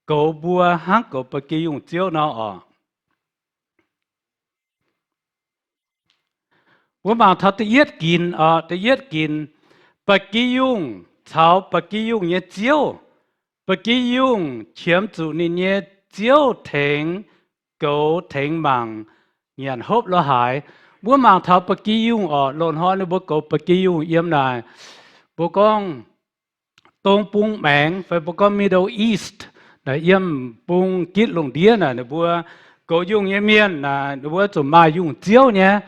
goux mbuo hnangv goux ba'gi yungh Ziouv nor oc. Mbuo mangc taux da'yietv ginc oc, da'yietv ginc, ba'gi yungh caux ba'gi yungh nyei ziouv. Ba'gi yungh qiemx zuqc ninh nyei ziouv tengx goux, tengx mangc nyanc hopv lorz haaix. Mbuo mangc taux ba'gi yungh oc, loz-hnoi ninh mbuo goux ba'gi yungh yiem naaic, mbuo gorngv dong bung maengx fai mbuo gorngv Middle East, naaic yiem bung gitv lungh ndiev naaic ninh mbuo goux yungh nyei mienh naaic ninh mbuo oix zuqc maaih yungh ziouv nyei,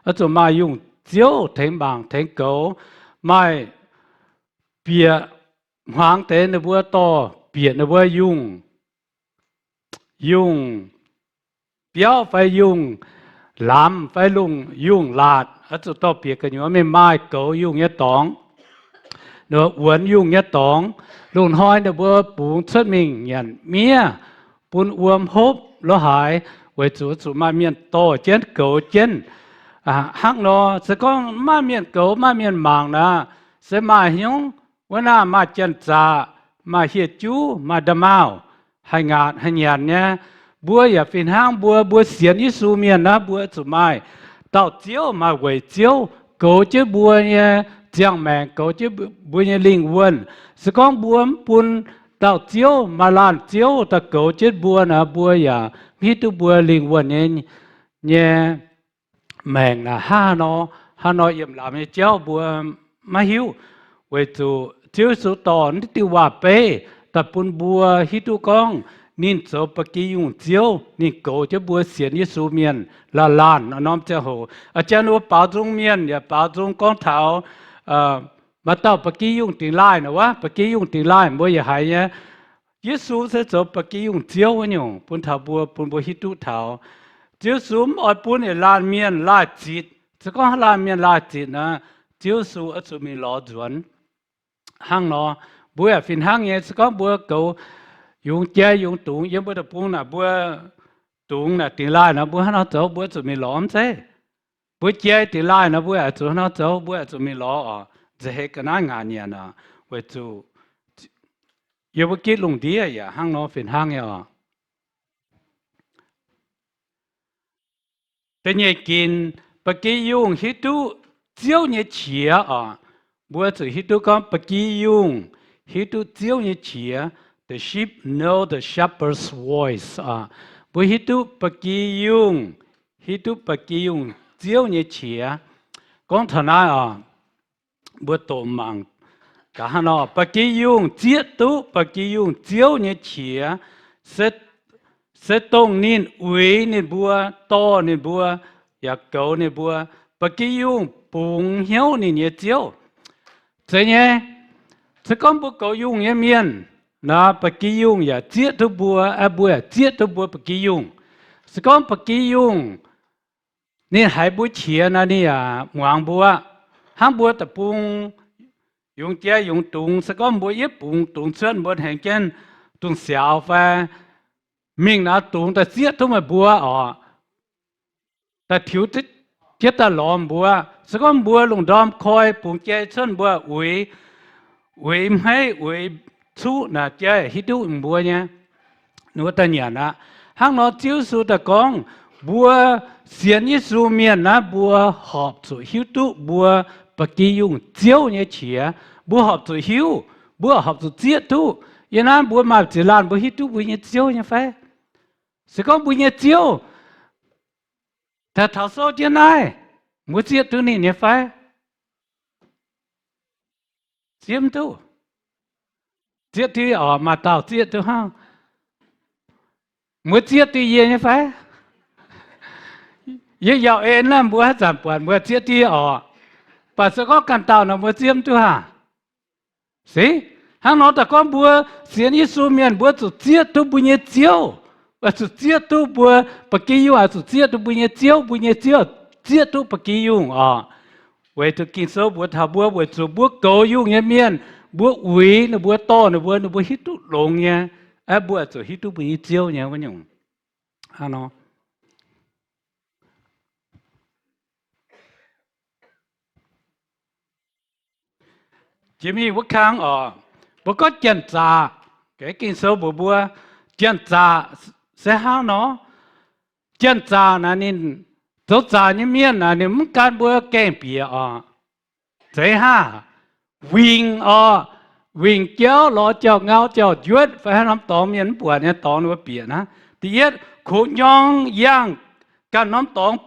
oix zuqc maaih yungh ziouv tengx mangc tengx goux. Maaih bieqc hmuangx deix ninh mbuo dorh bieqc ninh mbuo yungh, yungh biauv fai yungh lamz fai yungh laatc, oix zuqc dorh bieqc gu'nyuoz mingh maaih goux yungh nyei dorngx, wuonx yungh nyei dorngx. Loz-hnoi ninh mbuo bungx cuotv mingh nyanc miev, bun wuom hopv lorz haaix, weic zuqc oix zuqc maaih mienh dorh jienv goux jienv. Hnangv nor, se gorngv maaih mienh goux, maaih mienh mangc nor, se maaih hnyouv, wuov naaiv maaih janx-zaqc, maaih hieh juv, maaih nda'maauh, haih ngaatc haih nyanc nyei. Mbuo yaac fih hnangv mbuo, mbuo sienx Yesu mienh naaiv, mbuo zuqc maaih dauh Ziouv, maaih weic Ziouv goux jienv mbuo nyei ziangh maengc, goux jienv mbuo nyei lingh wuonh. Se gorngv mbuo mv bun dauh Ziouv, maaih laanh Ziouv daaih goux jienv mbuo nor, mbuo yaac mv hiuv duqv mbuo lingh wuonh nyei, nyei maengc naaic hnangv haaix nor, hnangv haaix nor yiem lamz nyei jauv mbuo maiv hiuv. Weic zuqc Ziouv Yesu dorh naaiv diuh waac-beiv daaih bun mbuo hiuv duqv gorngv ninh zoux ba'gi yungh Ziouv, ninh goux jienv mbuo sienx Yesu mienh laanh laanh norm ziangh hoc. A'jang ninh mbuo baaux nzung mienh yaac baaux nzung gorngv taux maaih dauh ba'gi yungh dingx laaih nor wuov, ba'gi yungh dingx laaih mbuo yaac haiz nyei. Yesu se zoux ba'gi yungh Ziouv wuov nyungc bun taux mbuo, bun mbuo hiuv duqv taux Ziouv Yesu mv oix bun yietc laanh mienh laaih zitc. Se gorngv haaix laanh mienh laaih zitc nor, Ziouv Yesu oix zuqc mingh lorz nzuonx. Hnangv nor, mbuo yaac fih hnangv nyei. Se gorngv mbuo goux yungz jai yungz dungz yiem mbuo deic-bung naaic, mbuo dungz naaic dingx laaih nor, mbuo hnangv nor zoux, mbuo zuqc mingh lorz mv zeiz? Mbuo jai dingx laaih nor, mbuo yaac zuqc hnangv nor zoux, mbuo yaac zuqc mingh lorz oc. Nza'heix ga'naaiv ngaatc nyanc oc, weic zuqc yiem mbuo gitv lungh ndiev yaac hnangv nor fih hnangv nyei oc. Da'nyeic ginc, ba'gi yungh hiuv duqv Ziouv nyei qiex oc. Mbuo zuqc hiuv duqv gorngv ba'gi yungh hiuv duqv Ziouv nyei qiex. The sheep know the shepherd's voice oc. Mbuo hiuv duqv ba'gi yungh, hiuv duqv ba'gi yungh Ziouv nyei qiex. Gorngv taux naaiv oc, mbuo doqc mangc gaax hnangv nor, ba'gi yungh zieqv duqv ba'gi yungh Ziouv nyei qiex se dongh ninh uix ninh mbuo, dorh ninh mbuo, yaac goux ninh mbuo. Ba'gi yungh bungx hnyouv ninh nyei ziouv. Zeiz nyei, se gorngv mbuo goux yungh nyei mienh nor, ba'gi yungh yaac zieqv duqv mbuo, aeqv, mbuo yaac zieqv duqv mbuo ba'gi yungh. Se gorngv ba'gi yungh ninh haiz mbuo qiex nor, ninh yaac muangx mbuo. Hnangv mbuo deic-bung yungz jai yungz dungz, se gorngv mbuo yietv bungx dungz cuotv, mbuo hengx jienv dungz siaaux fai mingh naaiv dungz daaih zieqv duqv meih mbuo oc, daaih tiux jienv daaih lorz mbuo. Se gorngv mbuo lungh ndorm koi bungx jai cuotv, mbuo uix, uix hmeiv uix cuqv naaic, jai hiuv duqv mbuo nyei, ninh mbuo daaih nyanc aqv. Hnangv nor Ziouv Yesu daaih gorngv, mbuo sienx Yesu mienh naaiv, mbuo horpc zuqc hiuv duqv mbuo ba'gi yungh Ziouv nyei qiex. Mbuo horpc zuqc hiuv, mbuo horpc zuqc zieqv duqv. Yiem naaiv mbuo maaih ziex laanh mbuo hiuv duqv mbuo nyei Ziouv nyei fai? Se gorngv mbuo nyei Ziouv daaih taux sou jienv naaiv, mbuo zieqv duqv ninh nyei fai? Zieqv mv duqv. Zieqv duqv oc, maaih dauh zieqv duqv hnangv. Mbuo zieqv duqv yie nyei fai? Yie yauh en naaiv mbuo haaix zanc buatc mbuo zieqv duqv yie oc. Baac se gorngv ganh dauh nor mbuo zieqv mv duqv haah? Se, hnangv nor daaih gorngv mbuo sienx Yesu mienh mbuo zuqc zieqv duqv mbuo nyei ziouv, zuqc zieqv duqv mbuo ba'gi yungh, zuqc zieqv duqv mbuo nyei ziouv, mbuo nyei ziouv zieqv duqv ba'gi yungh oc. Weic zuqc Ging-Sou mbuox taux mbuo, weic zuqc mbuo goux yungh nyei mienh, mbuo uix ninh mbuo, dorh ninh mbuo, ninh mbuo hiuv duqv longx nyei. Aeqv, mbuo zuqc hiuv duqv mbuo nyei ziouv nyei wuov nyungc. Hnangv nor. Jiex mingh wuov kang oc, mbuo gorngv janx-zaqc. Ging-Sou mbuox mbuo, janx-zaqc se hnangv nor. Janx-zaqc naaic ninh zoux zaqc nyei mienh naaic ninh mv gan mbuo gaengh bieqc oc. Zeiz haah? Wingc oc, wingc jauv lorz jauv-ngau jauv-njuotv fai haaix norm dorngx mienh mv buatc nyei dorngx ninh mbuo bieqc naaiv. Da'yietv, kox nyorng yangh ganh norm dorngx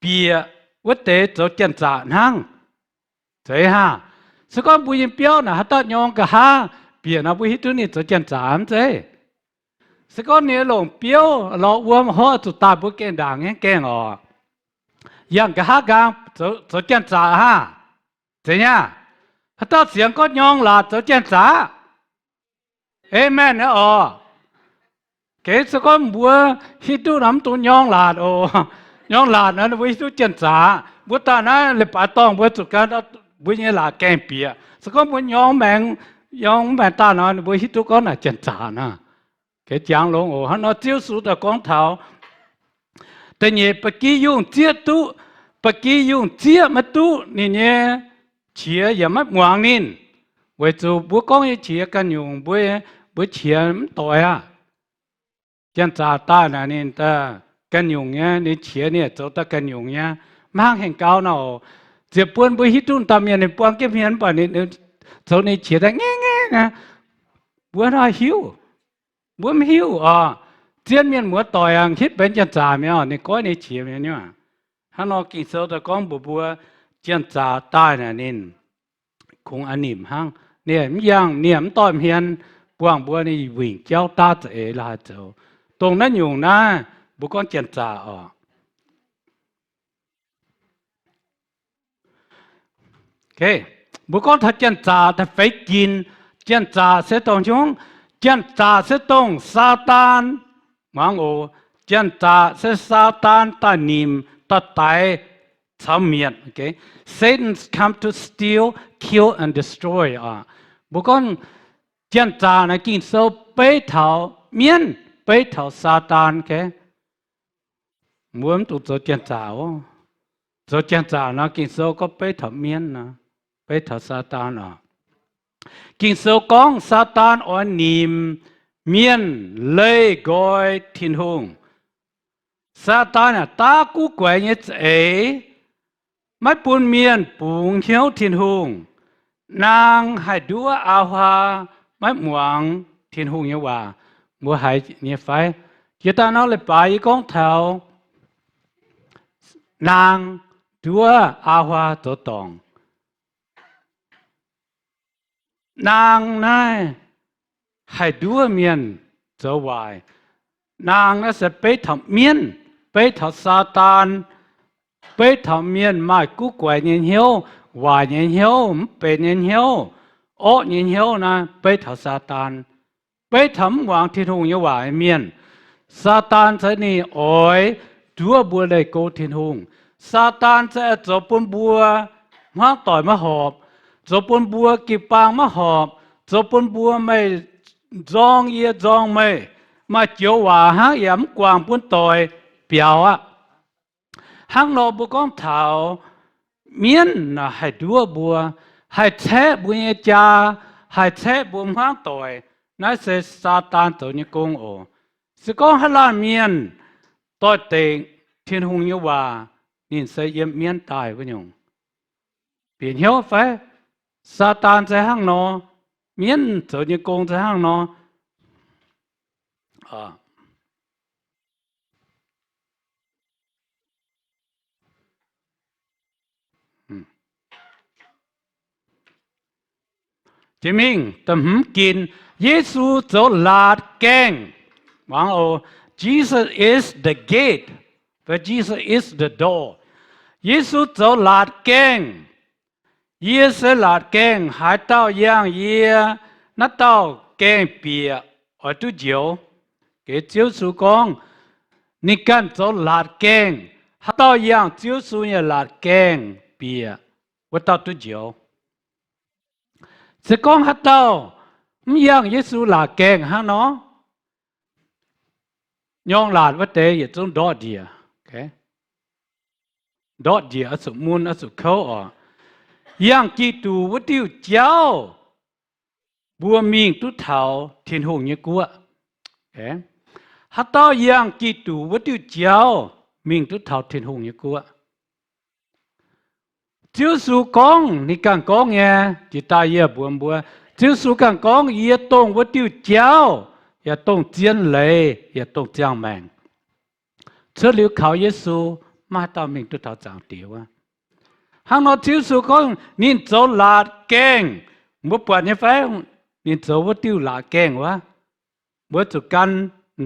bieqc wuov deix zoux janx-zaqc hnangv. Zeiz haah? Se gorngv mbuo nyei biauv naaic haaix dauh nyorng nqa'haav bieqc nor, mbuo hiuv duqv ninh zoux janx-zaqc mv zeiz? Se gorngv ninh longc biouv lorz wuom horv zuqc daaih, mbuo gaengh ndaangc nyei gaengh oc. Yangh nqa'haav nqaang zoux janx-zaqc haah? Zeiz nyei. Haaix dauh sienx gorngv nyorng laatc zoux janx-zaqc? Aamen oc. Gengh se gorngv mbuo hiuv duqv nor mv dungx nyorng laatc oc. Nyorng laatc nor ninh mbuo hiuv duqv janx-zaqc. Mbuo daaih naaiv leiz-baaix dorngh mbuo zuqc gan mbuo nyei laatc gaengh bieqc. Se gorngv mbuo nyorng maengx, nyorng mv maengx daaih nor ninh mbuo hiuv duqv gorngv naaic janx-zaqc nor. Gengh jangx longx oc. Hnangv nor Ziouv Yesu daaih gorngv taux da'nyeic ba'gi yungh zieqv duqv Ba'gi yungh zieqv maiv duqv ninh nyei qiex yaac maiv muangx ninh, weic zuqc mbuo gorngv nyei qiex ganh nyungc, mbuo, mbuo qiex mv doic aqv. Janx-zaqc daaih naaic ninh ganh nyungc nyei, ninh qiex ninh yaac zoux daaih ganh nyungc nyei, maiv hnangv hengx gau nor. Ziouc bun mbuo hiuv duqv dauh mienh ninh buang jienv hmien mv baac ninh zoux ninh qiex daaih ngengv ngengv aqv. Mbuo hnangv hiuv, mbuo mv hiuv oc. Zien mienh muoz doic aah, hitv benx janx-zaqc mi'aqv, ninh goiv ninh qiex mi'aqv. Hnangv nor Ging-Sou daaih gorngv mbuox mbuo, janx-zaqc daaih naaic ninh kungx a'nimc hnangv. Ninh mv yangh, ninh mv doix hmien, buangh mbuo ninh wingc jauv daav za'eix la'haaix zoux. Dongh naaiv nyungc naaiv mbuo gorngv janx-zaqc oc. Mbuo gorngv taux janx-zaqc da'feix ginc, janx-zaqc se dongh hnyungv, janx-zaqc se dongh Saadaan. Muangx oc, janx-zaqc se Saadaan daaih nimc daaih daix caux mietc. Satan comes to steal, kill and destroy oc. Mbuo gorngv janx-zaqc naaic Ging-Sou beiv taux mienv, beiv taux Saadaan. Mbuo mv dungx zoux janx-zaqc oc. Zoux janx-zaqc nor Ging-Sou gorngv beiv taux mienv nor, beiv taux Saadaan oc. Ging-Sou gorngv Saadaan oix nimc mienh leih nqoi Tin-Hungh. Saadaan yaac daav guv guaix nyei za'eix, maiv bun mienh bungx hnyouv Tin-Hungh. Naang haih nduov aa huaa, maiv muangx Tin-Hungh nyei waac. Mbuo haiz nyei fai? Jiex daaih nor leiz-baaix yie gorngv taux naang nduov aa huaa zoux dorngc. Naang naaiv haih nduov mienh zoux waaic. Naang naaiv se beiv taux mienv, beiv taux Saadaan, beiv taux mienh maaih guv guaix nyei hnyouv, waaic nyei hnyouv, mv benx nyei hnyouv, orqv nyei hnyouv naaiv beiv taux Saadaan. Beiv taux mv muangx Tin-Hungh nyei waac nyei mienh. Saadaan se ninh oix nduov mbuo leih go Tin-Hungh. Saadaan se zoux bun mbuo hmuangv doic maiv horpc, zoux bun mbuo jiu-baang maiv horpc, zoux bun mbuo meih nzorng yie nzorng meih, maaih joux waac hnangv yaac mv guangc bun doic biaux aqv. Hnangv nor mbuo gorngv taux mienv naaic haih nduov mbuo, haih caeqv mbuo nyei jaa, haih caeqv mbuo hmuangv doic, naaiv se Saadaan zoux nyei gong oc. Se gorngv haaix laanh mienh doix-dekc Tin-Hungh nyei waac, ninh se yiem mienv daaih wuov nyungc. Bieqc hnyouv fai? Saadaan se hnangv nor, mienv zoux nyei gong se hnangv nor. Jiex mingh da'hmz ginc, Yesu zoux laatc gaengh. Muangx oc, Jesus is the gate, but Jesus is the door. Yesu zoux laatc gaengh. Yie se laatc gaengh. Haaix dauh yangh yie, naaiv dauh gaengh bieqc oix duqv njoux. Geh Ziouv Yesu gorngv, ninh ganh zoux laatc gaengh. Haaix dauh yangh Ziouv Yesu nyei laatc gaengh bieqc, wuov dauh duqv njoux. Se gorngv haaix dauh mv yangh Yesu laatc gaengh hnangv nor, nyorng laatc wuov deix yietc zungv ndortv njiec. Ndortv njiec oix zuqc mun, oix zuqc kouv oc. Yangh Giduc wuov diuh jauv, mbuo mingh duqv taux Tin-Hungh nyei guoqv. Haaix dauh yangh Giduc wuov diuh jauv mingh duqv taux Tin-Hungh nyei guoqv. Ziouv Yesu gorngv, ninh ganh gorngv nyei, jiex daaih yie mbuox mbuo, Ziouv Yesu ganh gorngv, yie dongh wuov diuh jauv, yaac dongh zien leiz, yaac dongh ziangh maengc. Cuotv liuz kaux Yesu, maiv haaix dauh mingh duqv taux Zaangc Diex wuov. Hnangv nor Ziouv Yesu gorngv ninh zoux laatc gaengh. Mbuo buatc nyei fai? Ninh zoux wuov diuh laatc gaengh wuov. Mbuo zuqc gan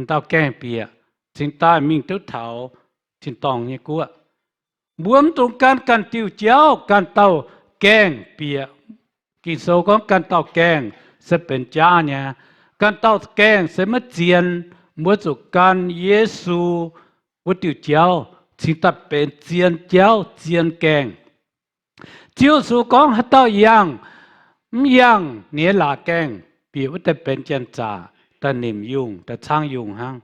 dauh gaengh bieqc, cingx daaih mingh duqv taux tin-dorngh nyei guoqv. Mbuo mv dungx gan ganh diuh jauv, ganh dauh gaengh bieqc. Ging-Sou gorngv ganh dauh gaengh se benx jaav nyei. Ganh dauh gaengh se maiv zien. Mbuo zuqc gan Yesu wuov diuh jauv, cingx daaih benx zien jauv, zien gaengh. Ziouv Yesu gorngv haaix dauh yangh, mv yangh ninh nyei laatc gaengh bieqc wuov deix benx janx-zaqc, daaih nimc yungh, daaih caangv yungh hnangv.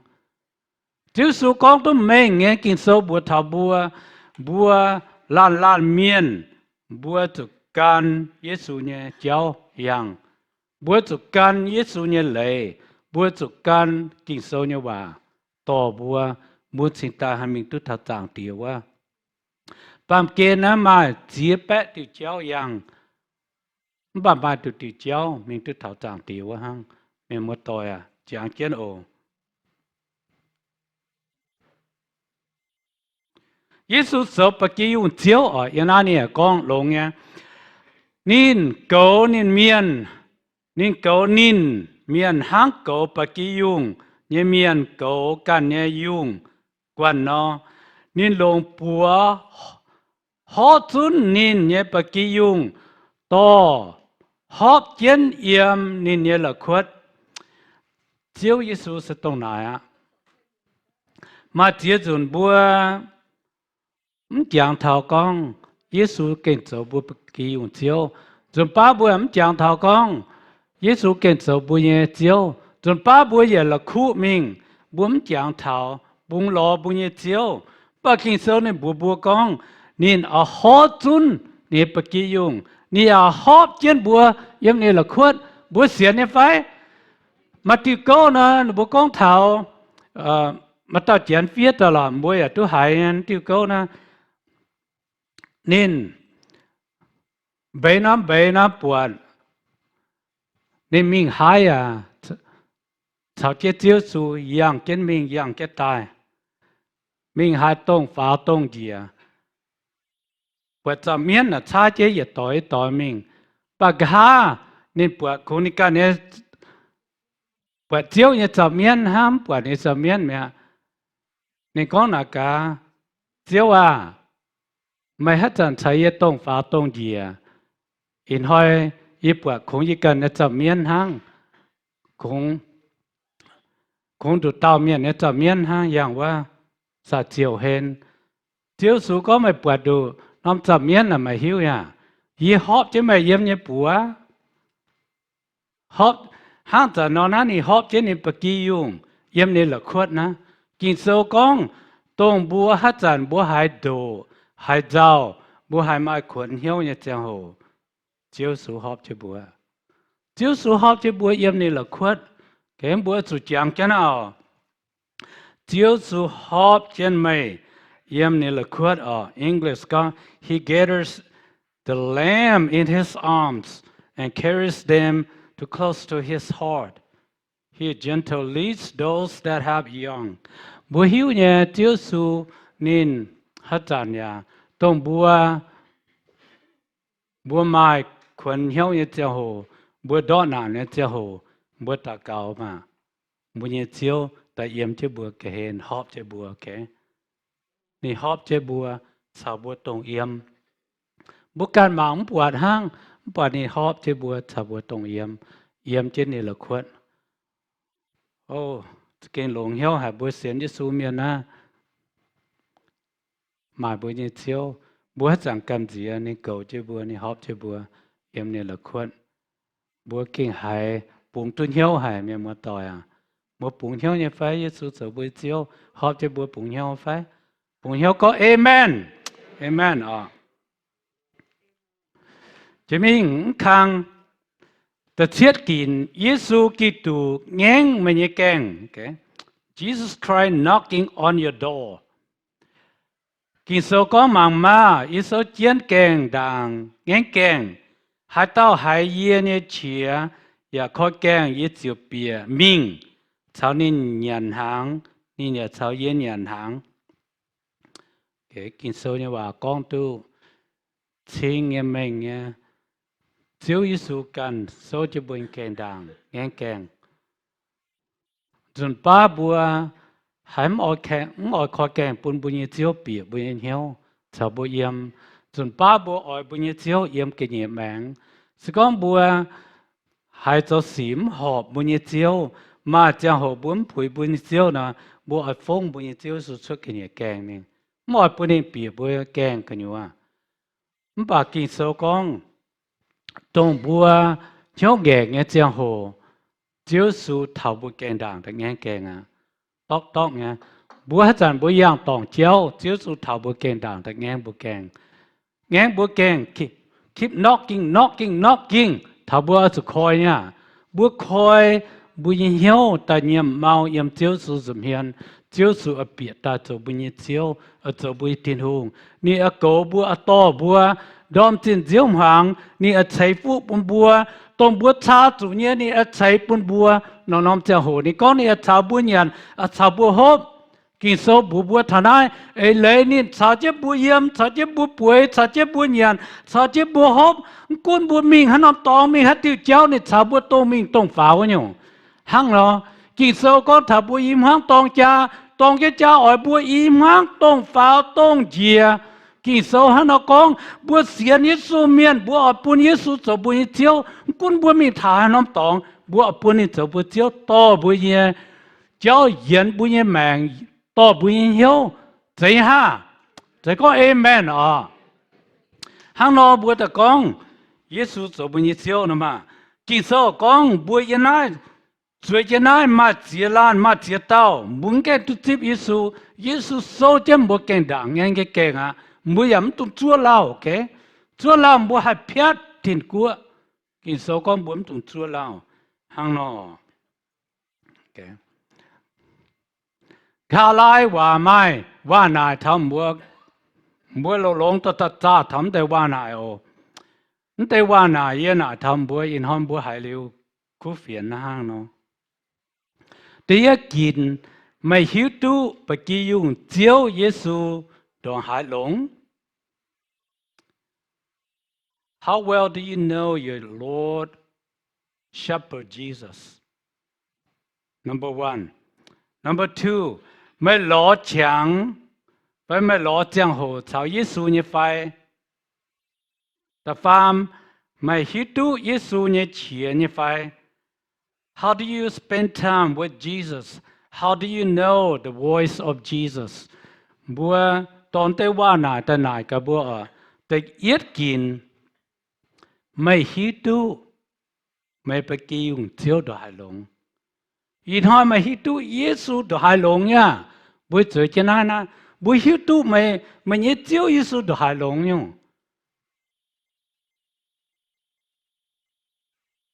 Ziouv Yesu gorngv duqv mengh nyei. Ging-Sou mbuox taux mbuo, mbuo Laanh laanh mienh mbuo zuqc gan Yesu nyei jauv yangh. Mbuo zuqc gan Yesu nyei leiz. Mbuo zuqc gan Ging-Sou nyei waac dorh mbuo, mbuo cingx daaih haih mingh duqv taux Zaangc Diex wuov. Baamh gen naaiv maaih ziex baeqv diuh jauv yangh, mv baac maaih diuh diuh jauv mingh duqv taux Zaangc Diex wuov hnangv. Mienh muoz-doic aac, jangx jienv oc. Yesu zoux ba'gi yungh Ziouv oc. Yiem naaiv ninh yaac gorngv longx nyei. Ninh goux ninh mienh, ninh goux ninh mienh hnangv goux ba'gi yungh nyei mienh goux ganh nyei yungh guanh nor. Ninh longc buoz horv zunv ninh nyei ba'gi yungh, dorh horpv jienv yiem ninh nyei la'kuotv. Ziouv Yesu se dongh naaic aqv. Maaih ziex nzunc mbuo mv jangx taux gorngv Yesu gengh zoux mbuo ba'gi yungh Ziouv. Nzunc baav mbuo mv jangx taux gorngv Yesu gengh zoux mbuo nyei Ziouv. Nzunc baav mbuo yietc la'kuqv mingh, mbuo mv jangx taux, bungx lorz mbuo nyei Ziouv. Mv baac Ging-Sou ninh mbuox mbuo gorngv, ninh oix horv zunv ninh nyei ba'gi yungh, ninh yaac horpv jienv mbuo yiem ninh la'kuotv. Mbuo sienx nyei fai? Maaih diuh gouv nor, ninh mbuo gorngv taux, maaih dauh janx fiev daaih lorqc, mbuo yaac duqv haiz nyei diuh gouv naaiv. Ninh mbeix norm mbeix norm buatc, ninh mingh haaix yaac caux jienv Ziouv Yesu yangh jienv mingh yangh jienv daaih. Mingh haaix dongh faaux dongh njiec. Buatc zaux mienv naaic caaiv jienv yietc doix yietc doix mingh. Mv baac nqa'haav ninh buatc kungx ninh ganh nyei, buatc Ziouv nyei zaux mienv hnangv, mv buatc ninh zaux mienv mi'aqv. Ninh gorngv naaic gaax, Ziouv aah! Meih haaix zanc caux yie dongh faaux dongh njiec? Ih hnoi yie buatc kungx yie ganh nyei zaux mienv hnangv, kungx, kungx nduqc dauh mienh nyei zaux mienv hnangv yangh wuov saa-ziouc hen. Ziouv Yesu gorngv, meih buatc nduqc norm zaux mienv naaic meih hiuv yaac, yie horpc jienv meih yiem nyei buoz. Horpc, hnangv zanc nor naaiv ninh horpc jienv ninh ba'gi yungh yiem ninh la'kuotv naaiv. Ging-Sou gorngv, dongh mbuo haaix zanc mbuo haiz ndoqc, haiz nzauh, mbuo haiz maaih kuonx hnyouv nyei ziangh hoc, Ziouv Yesu horpc jienv mbuo. Ziouv Yesu horpc jienv mbuo yiem ninh la'kuotv. Mbuo zuqc jangx jienv naaiv oc. Ziouv Yesu horpc jienv meih yiem ninh la'kuotv oc. English gorngv, He gathers the lambs in his arms and carries them to close to his heart. He gently leads those that have young. Mbuo hiuv nyei, Ziouv Yesu ninh haaix zanc yaac dongh mbuo, mbuo maaih kuonx hnyouv nyei ziangh hoc, mbuo ndortv naanc nyei ziangh hoc, mbuo daux gaux maah, mbuo nyei Ziouv daaih yiem jienv mbuo ga'hlen, horpc jienv mbuo. Ninh horpc jienv mbuo caux mbuo dongh yiem. Mbuo ganh mangc mv buatc hnangv, mv baac ninh horpc jienv mbuo caux mbuo dongh yiem, yiem jienv ninh la'kuotv. O, gengh longx hnyouv haic mbuo sienx Yesu mienh naaiv, maaih mbuo nyei Ziouv. Mbuo haaix zanc gamh nziex ninh goux jienv mbuo, ninh horpc jienv mbuo yiem ninh la'kuotv. Mbuo gengh haiz bungx duqv hnyouv haic, mienh muoz-doic aac. Mbuo bungx hnyouv nyei fai? Yesu zoux mbuo Ziouv, horpc jienv mbuo bungx hnyouv fai? Bungx hnyouv gorngv Amen. Amen oc. Jiex mingh mv kang da'cietv ginc, Yesu Giduc ngaengv meih nyei gaengh. Jesus Christ knocking on your door. Ging-Sou gorngv, mangc maah! Yie souv jienv gaengh ndaangc ngaengv gaengh. Haaix dauh haiz yie nyei qiex yaac koi gaengh, yie ziouc bieqc mingh caux ninh nyanc hnaangx, ninh yaac caux yie nyanc hnaangx. Ging-Sou nyei waac gorngv duqv cing nyei mengh nyei. Ziouv Yesu ganh souv jienv mbuo nyei gaengh ndaangc ngaengv gaengh. Nzunc baav mbuo haiz mv oix koi gaengh bun mbuo nyei Ziouv bieqc mbuo nyei hnyouv caux mbuo yiem. Nzunc baav mbuo oix mbuo nyei Ziouv yiem ga'nyiec maengx. Se gorngv mbuo haiz zoux sic mv horpc mbuo nyei Ziouv, maaih ziangh hoc mbuo mv puix mbuo nyei Ziouv nor, mbuo oix fongv mbuo nyei Ziouv Yesu cuotv ga'nyiec gaengh mingh, mv oix bun ninh bieqc mbuo gaengh gu'nyuoz. Mv baac Ging-Sou gorngv, dongh mbuo hnyouv ngaengc nyei ziangh hoc, Ziouv Yesu taux mbuo gaengh ndaangc daaih ngaengv gaengh aqv. Dorngv dorngv nyei. Mbuo haaix zanc mbuo yangh dorngc jauv, Ziouv Yesu taux mbuo gaengh ndaangc daaih ngaengv mbuo gaengh. Ngaengv mbuo gengh keep knocking, knocking, knocking taux mbuo oix zuqc koi nyei aqv. Mbuo koi mbuo nyei hnyouv daaih nyiemc mau yiem Ziouv Yesu nza'hmien, Ziouv Yesu oix bieqc daaih zoux mbuo nyei Ziouv, oix zoux mbuo nyei Tin-Hungh. Ninh oix goux mbuo, oix dorh mbuo ndorm zinh nziouv hmuangx. Ninh oix ceix fuqv bun mbuo, dongh mbuo caa zuqc nyei ninh oix ceix bun mbuo. Norm-norm ziangh hoc ninh gorngv ninh oix caux mbuo nyanc, oix caux mbuo hopv. Ging-Sou mbuox mbuo taux naaiv, eix leiz ninh caux jienv mbuo yiem, caux jienv mbuo bueix, caux jienv mbuo nyanc, caux jienv mbuo hopv. Mv gunv mbuo mingh haaix norm dorngx, mingh haaix diuh jauv, ninh caux mbuo dongh mingh dongh faaux nyungc. Hnangv nor, Ging-Sou gorngv taux mbuo i hmuangv dorng jaa, dorng jienv jaa oix mbuo i hmuangv dongh faaux dongh njiec. Ging-Sou hnangv nor gorngv, mbuo sienx Yesu mienh, mbuo oix bun Yesu zoux mbuo nyei Ziouv. Mv gunv mbuo mingh taux haaix norm dorngx, mbuo oix bun ninh zoux mbuo Ziouv, dorh mbuo nyei jauv, yienx mbuo nyei maengc, dorh mbuo nyei hnyouv. Zeiz haah? Zeiz gorngv amen oc. Hnangv nor mbuo daaih gorngv Yesu zoux mbuo nyei Ziouv nor maah. Ging-Sou gorngv mbuo yiem naaiv, zueiz jienv naaiv maaih ziex laanh maaih ziex dauh, mbuo mv gaengh duqv zipv Yesu. Yesu souv jienv mbuo gaengh ndaangc nyei gaengh aqv. Mbuo yaac mv dungx zuov lauh, ok? Zuov lauh mbuo haih piatv tin-guoqv. Ging-Sou gorngv mbuo mv dungx zuov lauh. Hnangv nor, Kalaai waac maaih waac naaic taux mbuo, mbuo longx-longx daaih zaah taux mv deix waac naaic oc. Mv deix waac naaic yie naaic taux mbuo ih hnoi mbuo haiz liuz kuv fienx hnangv nor. Da'yietv ginc, meih hiuv duqv ba'gi yungh Ziouv Yesu ndongc haaix longx? How well do you know your Lord Shepherd Jesus? Number one. Number two, meih lorz qangx fai meih lorz ziangh hoc caux Yesu nyei fai? Da'faam, meih hiuv duqv Yesu nyei qiex nyei fai? How do you spend time with Jesus? How do you know the voice of Jesus? Mbuo dorh deix waac naaic daaih naaic gaax mbuo oc. Da'yietv ginc, meih hiuv duqv meih ba'gi yungh Ziouv ndongc haaix longx? Ih hnoi meih hiuv duqv Yesu ndongc haaix longx nyei? Mbuo zueiz jienv naaiv, naaiv mbuo hiuv duqv meih, meih nyei Ziouv Yesu ndongc haaix longx nyungc?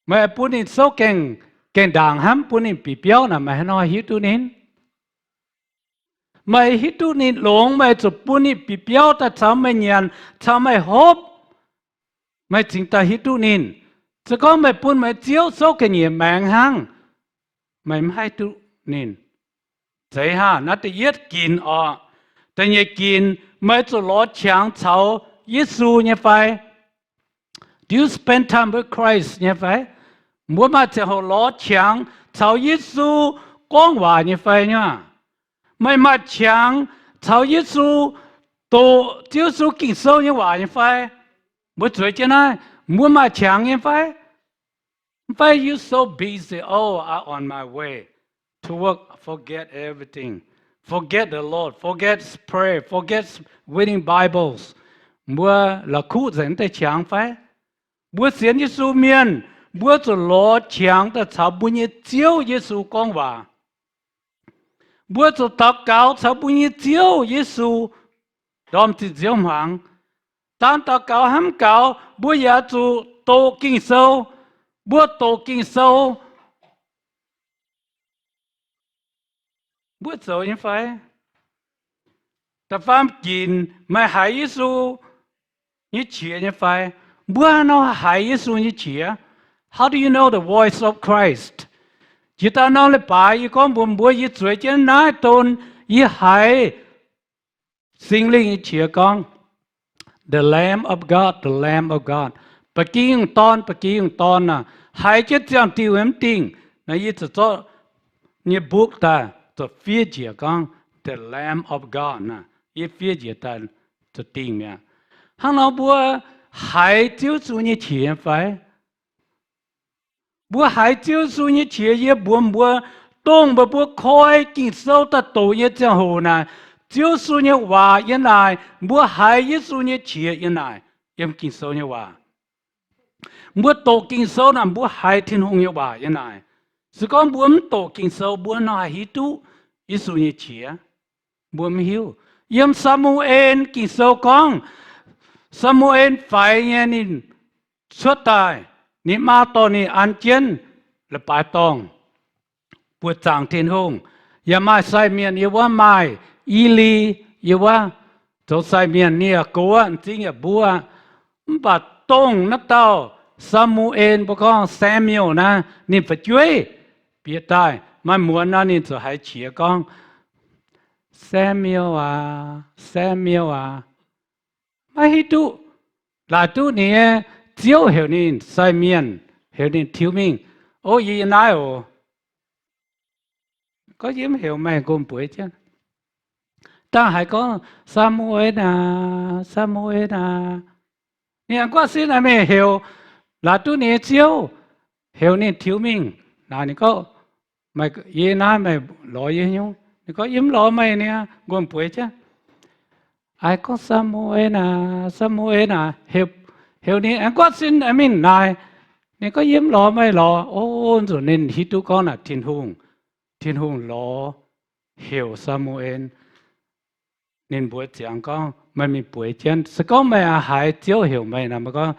Meih bun ninh souv gaengh, gaengh ndaangc hnamv, bun ninh bieqc biauv naaic, meih haaix nor hiuv duqv ninh? Meih hiuv duqv ninh longx, meih zuqc bun ninh bieqc biauv daaih caux meih nyanc, caux meih hopv, meih cingx daaih hiuv duqv ninh. Se gorngv meih bun meih Ziouv souv ga'nyiec maengx hnangv, meih mv haih duqv ninh. Zeiz haah? Naaiv da'yietv ginc oc. Da'nyeic ginc, meih zuqc lorz qangx caux Yesu nyei fai? Do you spend time with Christ nyei fai? Mbuo maaih ziangh hoc lorz qangx caux Yesu gorngv waac nyei fai nyei? Meih maaih qangx caux Yesu doqc Ziouv Yesu Ging-Sou nyei waac nyei fai? Mbuo zueiz jienv naaiv, mbuo maaih qangx nyei fai? Mv fai you so busy, oh, I on my way to work, forget everything, forget the Lord, forget pray, forget reading Bibles. Mbuo la'kuqv nzengc mv deix qangx fai? Mbuo sienx Yesu mienh, mbuo zuqc lorz qangx daaih caux mbuo nyei Ziouv Yesu gorngv waac. Mbuo zuqc daux gaux caux mbuo nyei Ziouv Yesu ndorm zinh nziouv hmuangx. Daan daux gaux hnamv gaux, mbuo yaac zuqc doqc Ging-Sou. Mbuo doqc Ging-Sou, mbuo zoux nyei fai? Da'faam ginc, meih haiz Yesu nyei qiex nyei fai? Mbuo haaix nor haiz Yesu nyei qiex? How do you know the voice of Christ? Jiex daaih norm leiz-baaix yie gorngv mbuox mbuo, yie zueiz jienv naaiv don, yie haiz Singx Lingh nyei qiex gorngv, The Lamb of God, the Lamb of God. Ba'gi yungh Dorn, ba'gi yungh Dorn aac. Haiz jienv ziangh diuh mv dingh. Naaiv yie zuqc zorqv nyei book daaih zuqc fiev njiec gorngv, The Lamb of God aac. Yie fiev njiec daaih zuqc dingh mi'aqv. Hnangv nor mbuo haiz Ziouv Yesu nyei qiex fai? Mbuo haiz Ziouv Yesu nyei qiex. Yie mbuox mbuo, dongh meih mbuo koi Ging-Sou daaih doqc nyei ziangh hoc naaic, Ziouv Yesu nyei waac yiem naaic, mbuo haiz Yesu nyei qiex yiem naaic, yiem Ging-Sou nyei waac. Mbuo doqc Ging-Sou naaic, mbuo haiz Tin-Hungh nyei waac yiem naaic. Se gorngv mbuo mv doqc Ging-Sou, mbuo nor haih hiuv duqv Yesu nyei qiex? Mbuo mv hiuv. Yiem Saa^mu^en Ging-Sou gorngv, Saa^mu^en faix nyei, ninh cuotv daaih, ninh maa dorh ninh an jienv leiz-baaix dorngh buoqc zaangc Tin-Hungh. Yaac maaih sai mienh yiem wuov, maaih E^li yiem wuov, zoux sai mienh, ninh yaac gox aqv, m'zing yaac mbuov aqv. Mv baac dongh naaiv dauh Saa^mu^en, mbuo gorngv Samuel naaiv, ninh fu'jueiv bieqc daaih, maaih muonz nor ninh ziouc haiz qiex gorngv, Samuel aac, Samuel aac. Maiv hiuv duqv, laaic duqv ninh nyei Ziouv heuc ninh sai mienh, heuc ninh tiux mingh. O, yie yiem naaiv oc. Gorngv yie mv heuc meih, nqumh bueix jienv. Dangh haiz gorngv, Saa^mu^en aac, Saa^mu^en aac. Ninh aengx guaatv sin aqv, mingh heuc, laaic duqv ninh nyei Ziouv heuc ninh tiux mingh. Naaic ninh gorngv, Meih, yie naaiv, meih lorz yie nyungc? Ninh gorngv, Yie mv lorz meih niaa, nqumh bueix jienv. Aa, gorngv, Saa^mu^en aac, Saa^mu^en aac. Heuc, heuc ninh aengx guaatv sin mingh naaic. Ninh gorngv, Yie mv lorz meih lorz. O, nzunc ninh hiuv duqv gorngv naaic Tin-Hungh, Tin-Hungh lorz heuc Saa^mu^en. Ninh mbuox ziangx gorngv, Meih mingh bueix jienv. Se gorngv meih haiz Ziouv heuc meih nor, meih gorngv,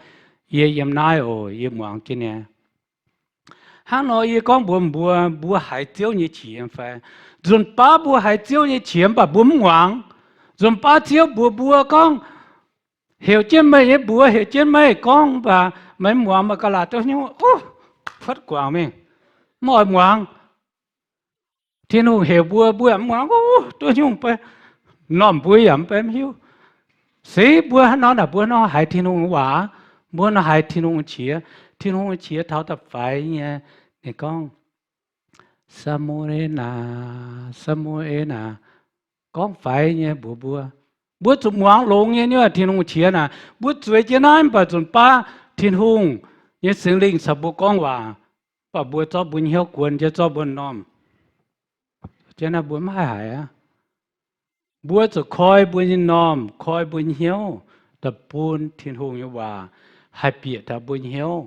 Yie yiem naaiv oc, yie muangx jienv niaa. Hnangv nor yie gorngv mbuox mbuo, mbuo haiz Ziouv nyei qiex fai? Nzunc baav mbuo haiz Ziouv nyei qiex mv baac mbuo mv muangx. Nzunc baav Ziouv mbuox mbuo gorngv, heuc jienv meih nyei mbuox, heuc jienv meih gorngv, mv baac meih mv muangx, meih ga'laaic duqv nyungc, o, fatv guangc mingh, mv oix muangx. Tin-Hungh heuc mbuo, mbuo yaac mv muangx, duqv nyungc beiv, m'normh mbuo yaac mv baac mv hiuv. Se mbuo hnangv nor naaic, mbuo nor haiz Tin-Hungh waac, mbuo nor haiz Tin-Hungh qiex. Tin-Hungh qiex taux da'faix nyei, ninh gorngv, Saa^mu^en aac, Saa^mu^en aac. Gorngv faix nyei mbuox mbuo. Mbuo zuqc muangx longx nyei nyuoz Tin-Hungh qiex naaic. Mbuo zueiz jienv naaiv mv baac nzunc baav Tin-Hungh nyei Singx Lingh caux mbuo gorngv waac, mv baac mbuo zorqv mbuo nyei hnyouv guon jienv, zorqv mbuo m'normh jienv naaiv, mbuo mv haih haiz aqv. Mbuo zuqc koi mbuo nyei m'normh, koi mbuo nyei hnyouv daaih bun Tin-Hungh nyei waac haih bieqc taux mbuo nyei hnyouv,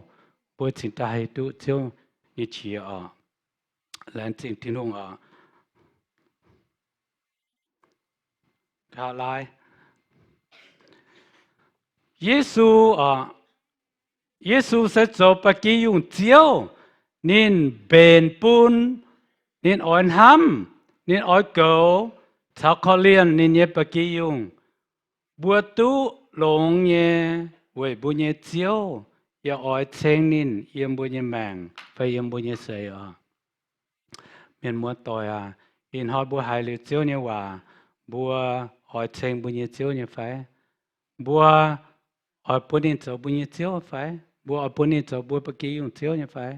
mbuo cingx daaih haih duqv Ziouv nyei qiex oc. Laengz zingh Tin-Hungh oc. Aa, Yesu oc, Yesu se zoux ba'gi yungh Ziouv. Ninh mbenc bun, ninh oix hnamv, ninh oix goux caux korv-lienh ninh nyei ba'gi yungh. Mbuo duqv longx nyei weic mbuo nyei Ziouv yaac oix ceng ninh yiem mbuo nyei maengc fai yiem mbuo nyei seix oc. Mienh muoz-doic aac, ih hnoi mbuo haiz liuz Ziouv nyei waac, mbuo oix ceng mbuo nyei Ziouv nyei fai? Mbuo oix bun ninh zoux mbuo nyei Ziouv fai? Mbuo oix bun ninh zoux mbuo ba'gi yungh Ziouv nyei fai?